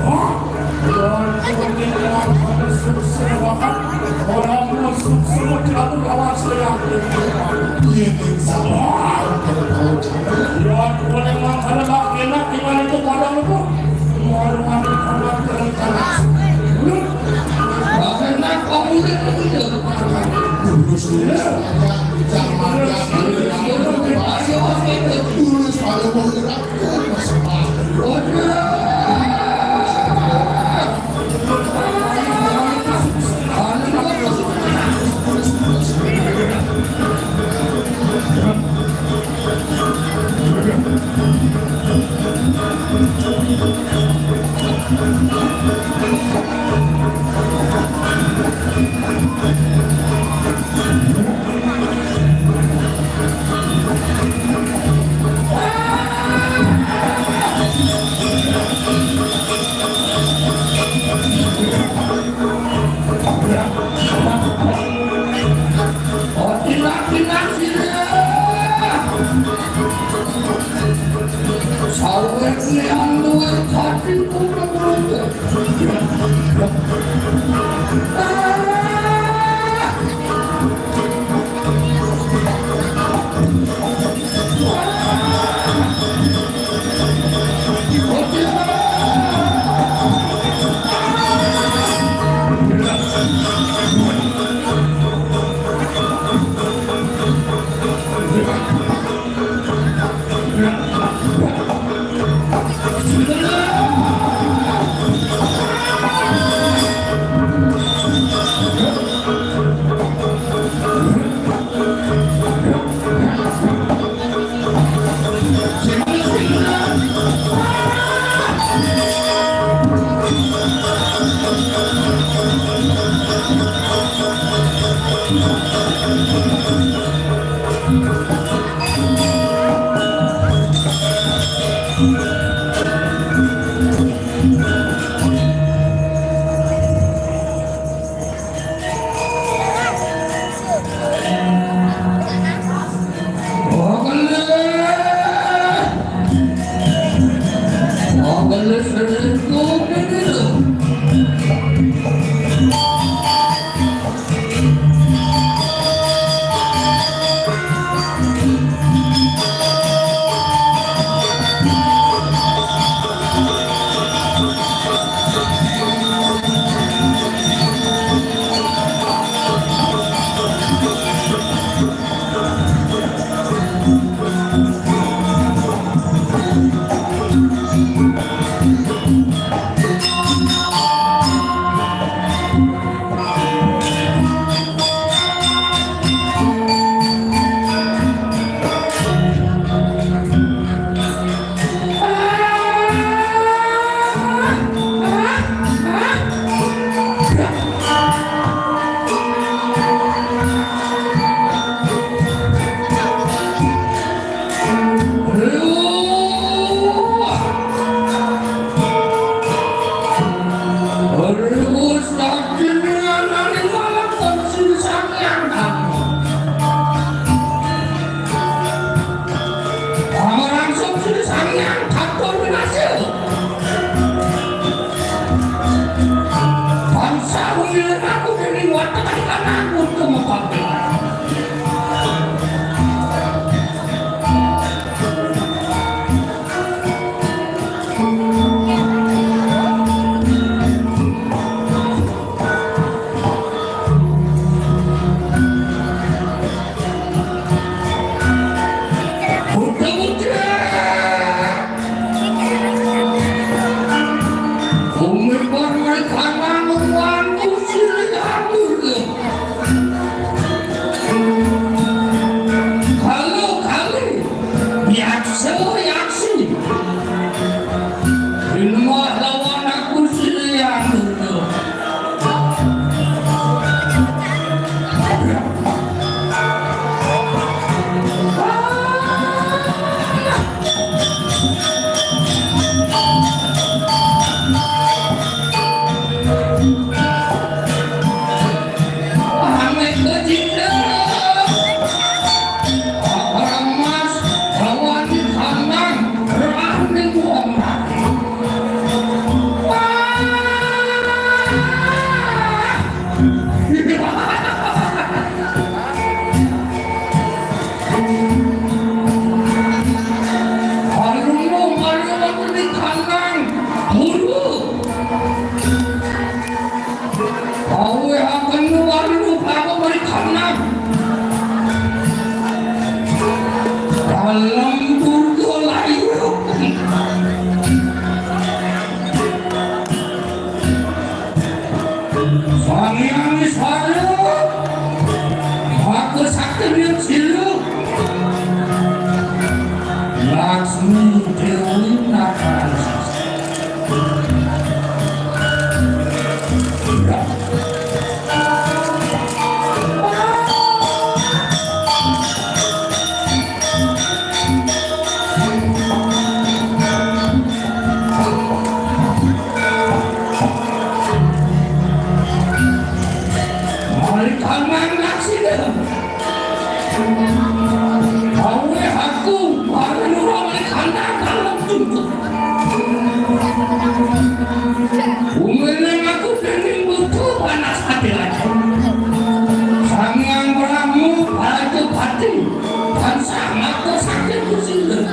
Oh, dan kemudian orang pada sukses. Orang pada sukses, tidak berlawan saya. Iya, insya Allah. Orang boleh makan enak, enak, gimana itu pada lu? Orang pada makan enak. Bahkan nak kamu lihat itu. Ngiang Iswara, aku sakti ning silu. Laksmi Dewi Nakarasasa. Mari kanang laksina. Awe aku, mari nurung mari kanang dalam tungku. Umene aku dening butuh panas ati lagi. Sang Hyang Prabu, Ratu Pati, tansah maka sakit kusila.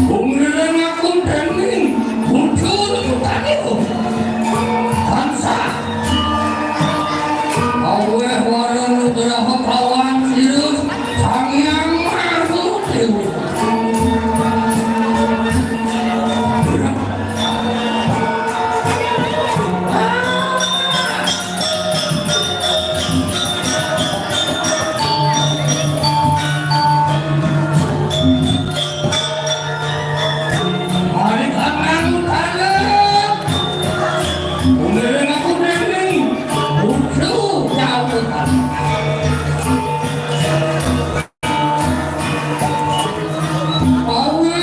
Bung Rireng aku dening muncul utaniku. Tansah aweh wara nugraha kawan sirus Sang Hyang Maha Dewa. Ari kanang utara. Umere ngaku dening. Ucu jauh. Awe,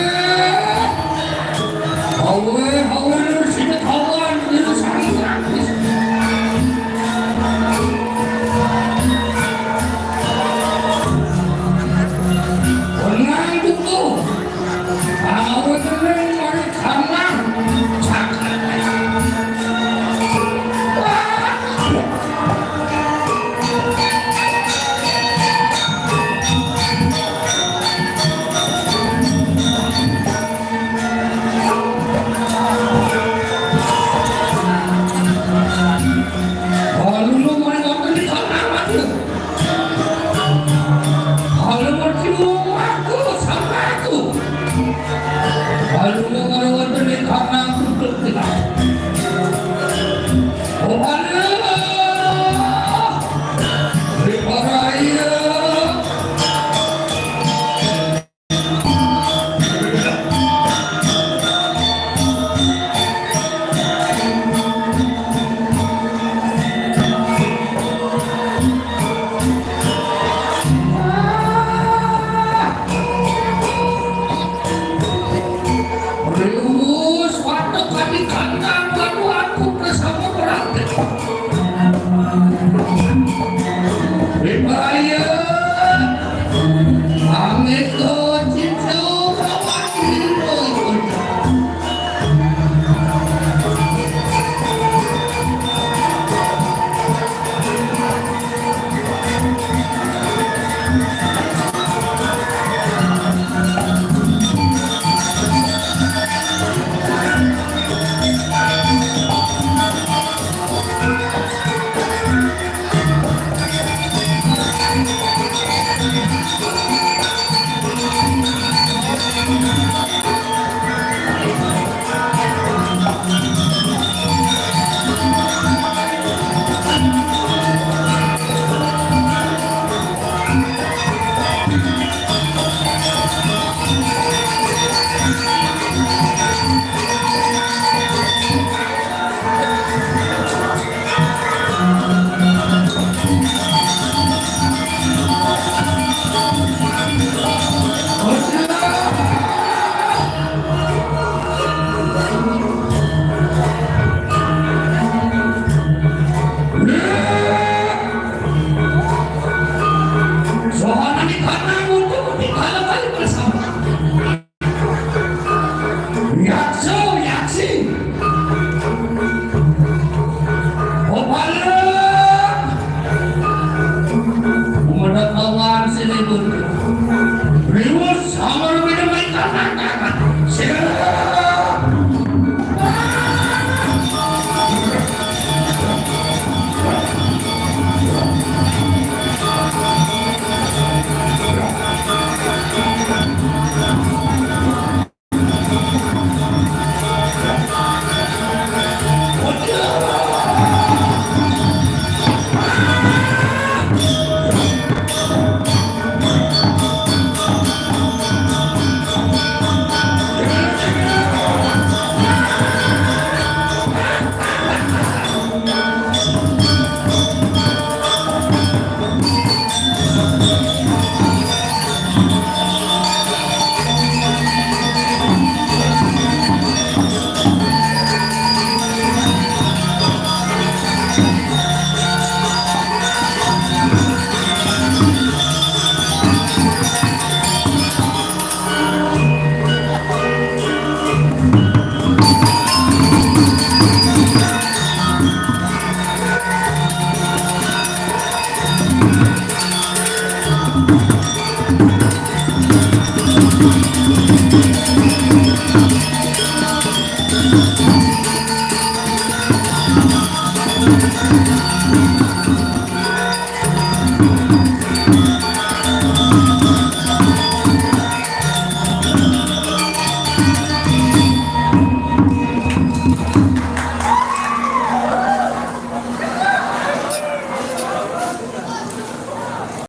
awe, awe, sing ketahuan, ini sangat gratis. Tenang dulu. Awe, tenang, mari, tenang. Lalu mari wonten di sana, Mas. Lalu mari wonten aku sama aku. Lalu mari wonten di sana aku. Oh, Allah. Riparaya. Riwus, waduh, kami kandang, waduh, aku bersama berarti. Riparaya, amit lo, cicu, kawan,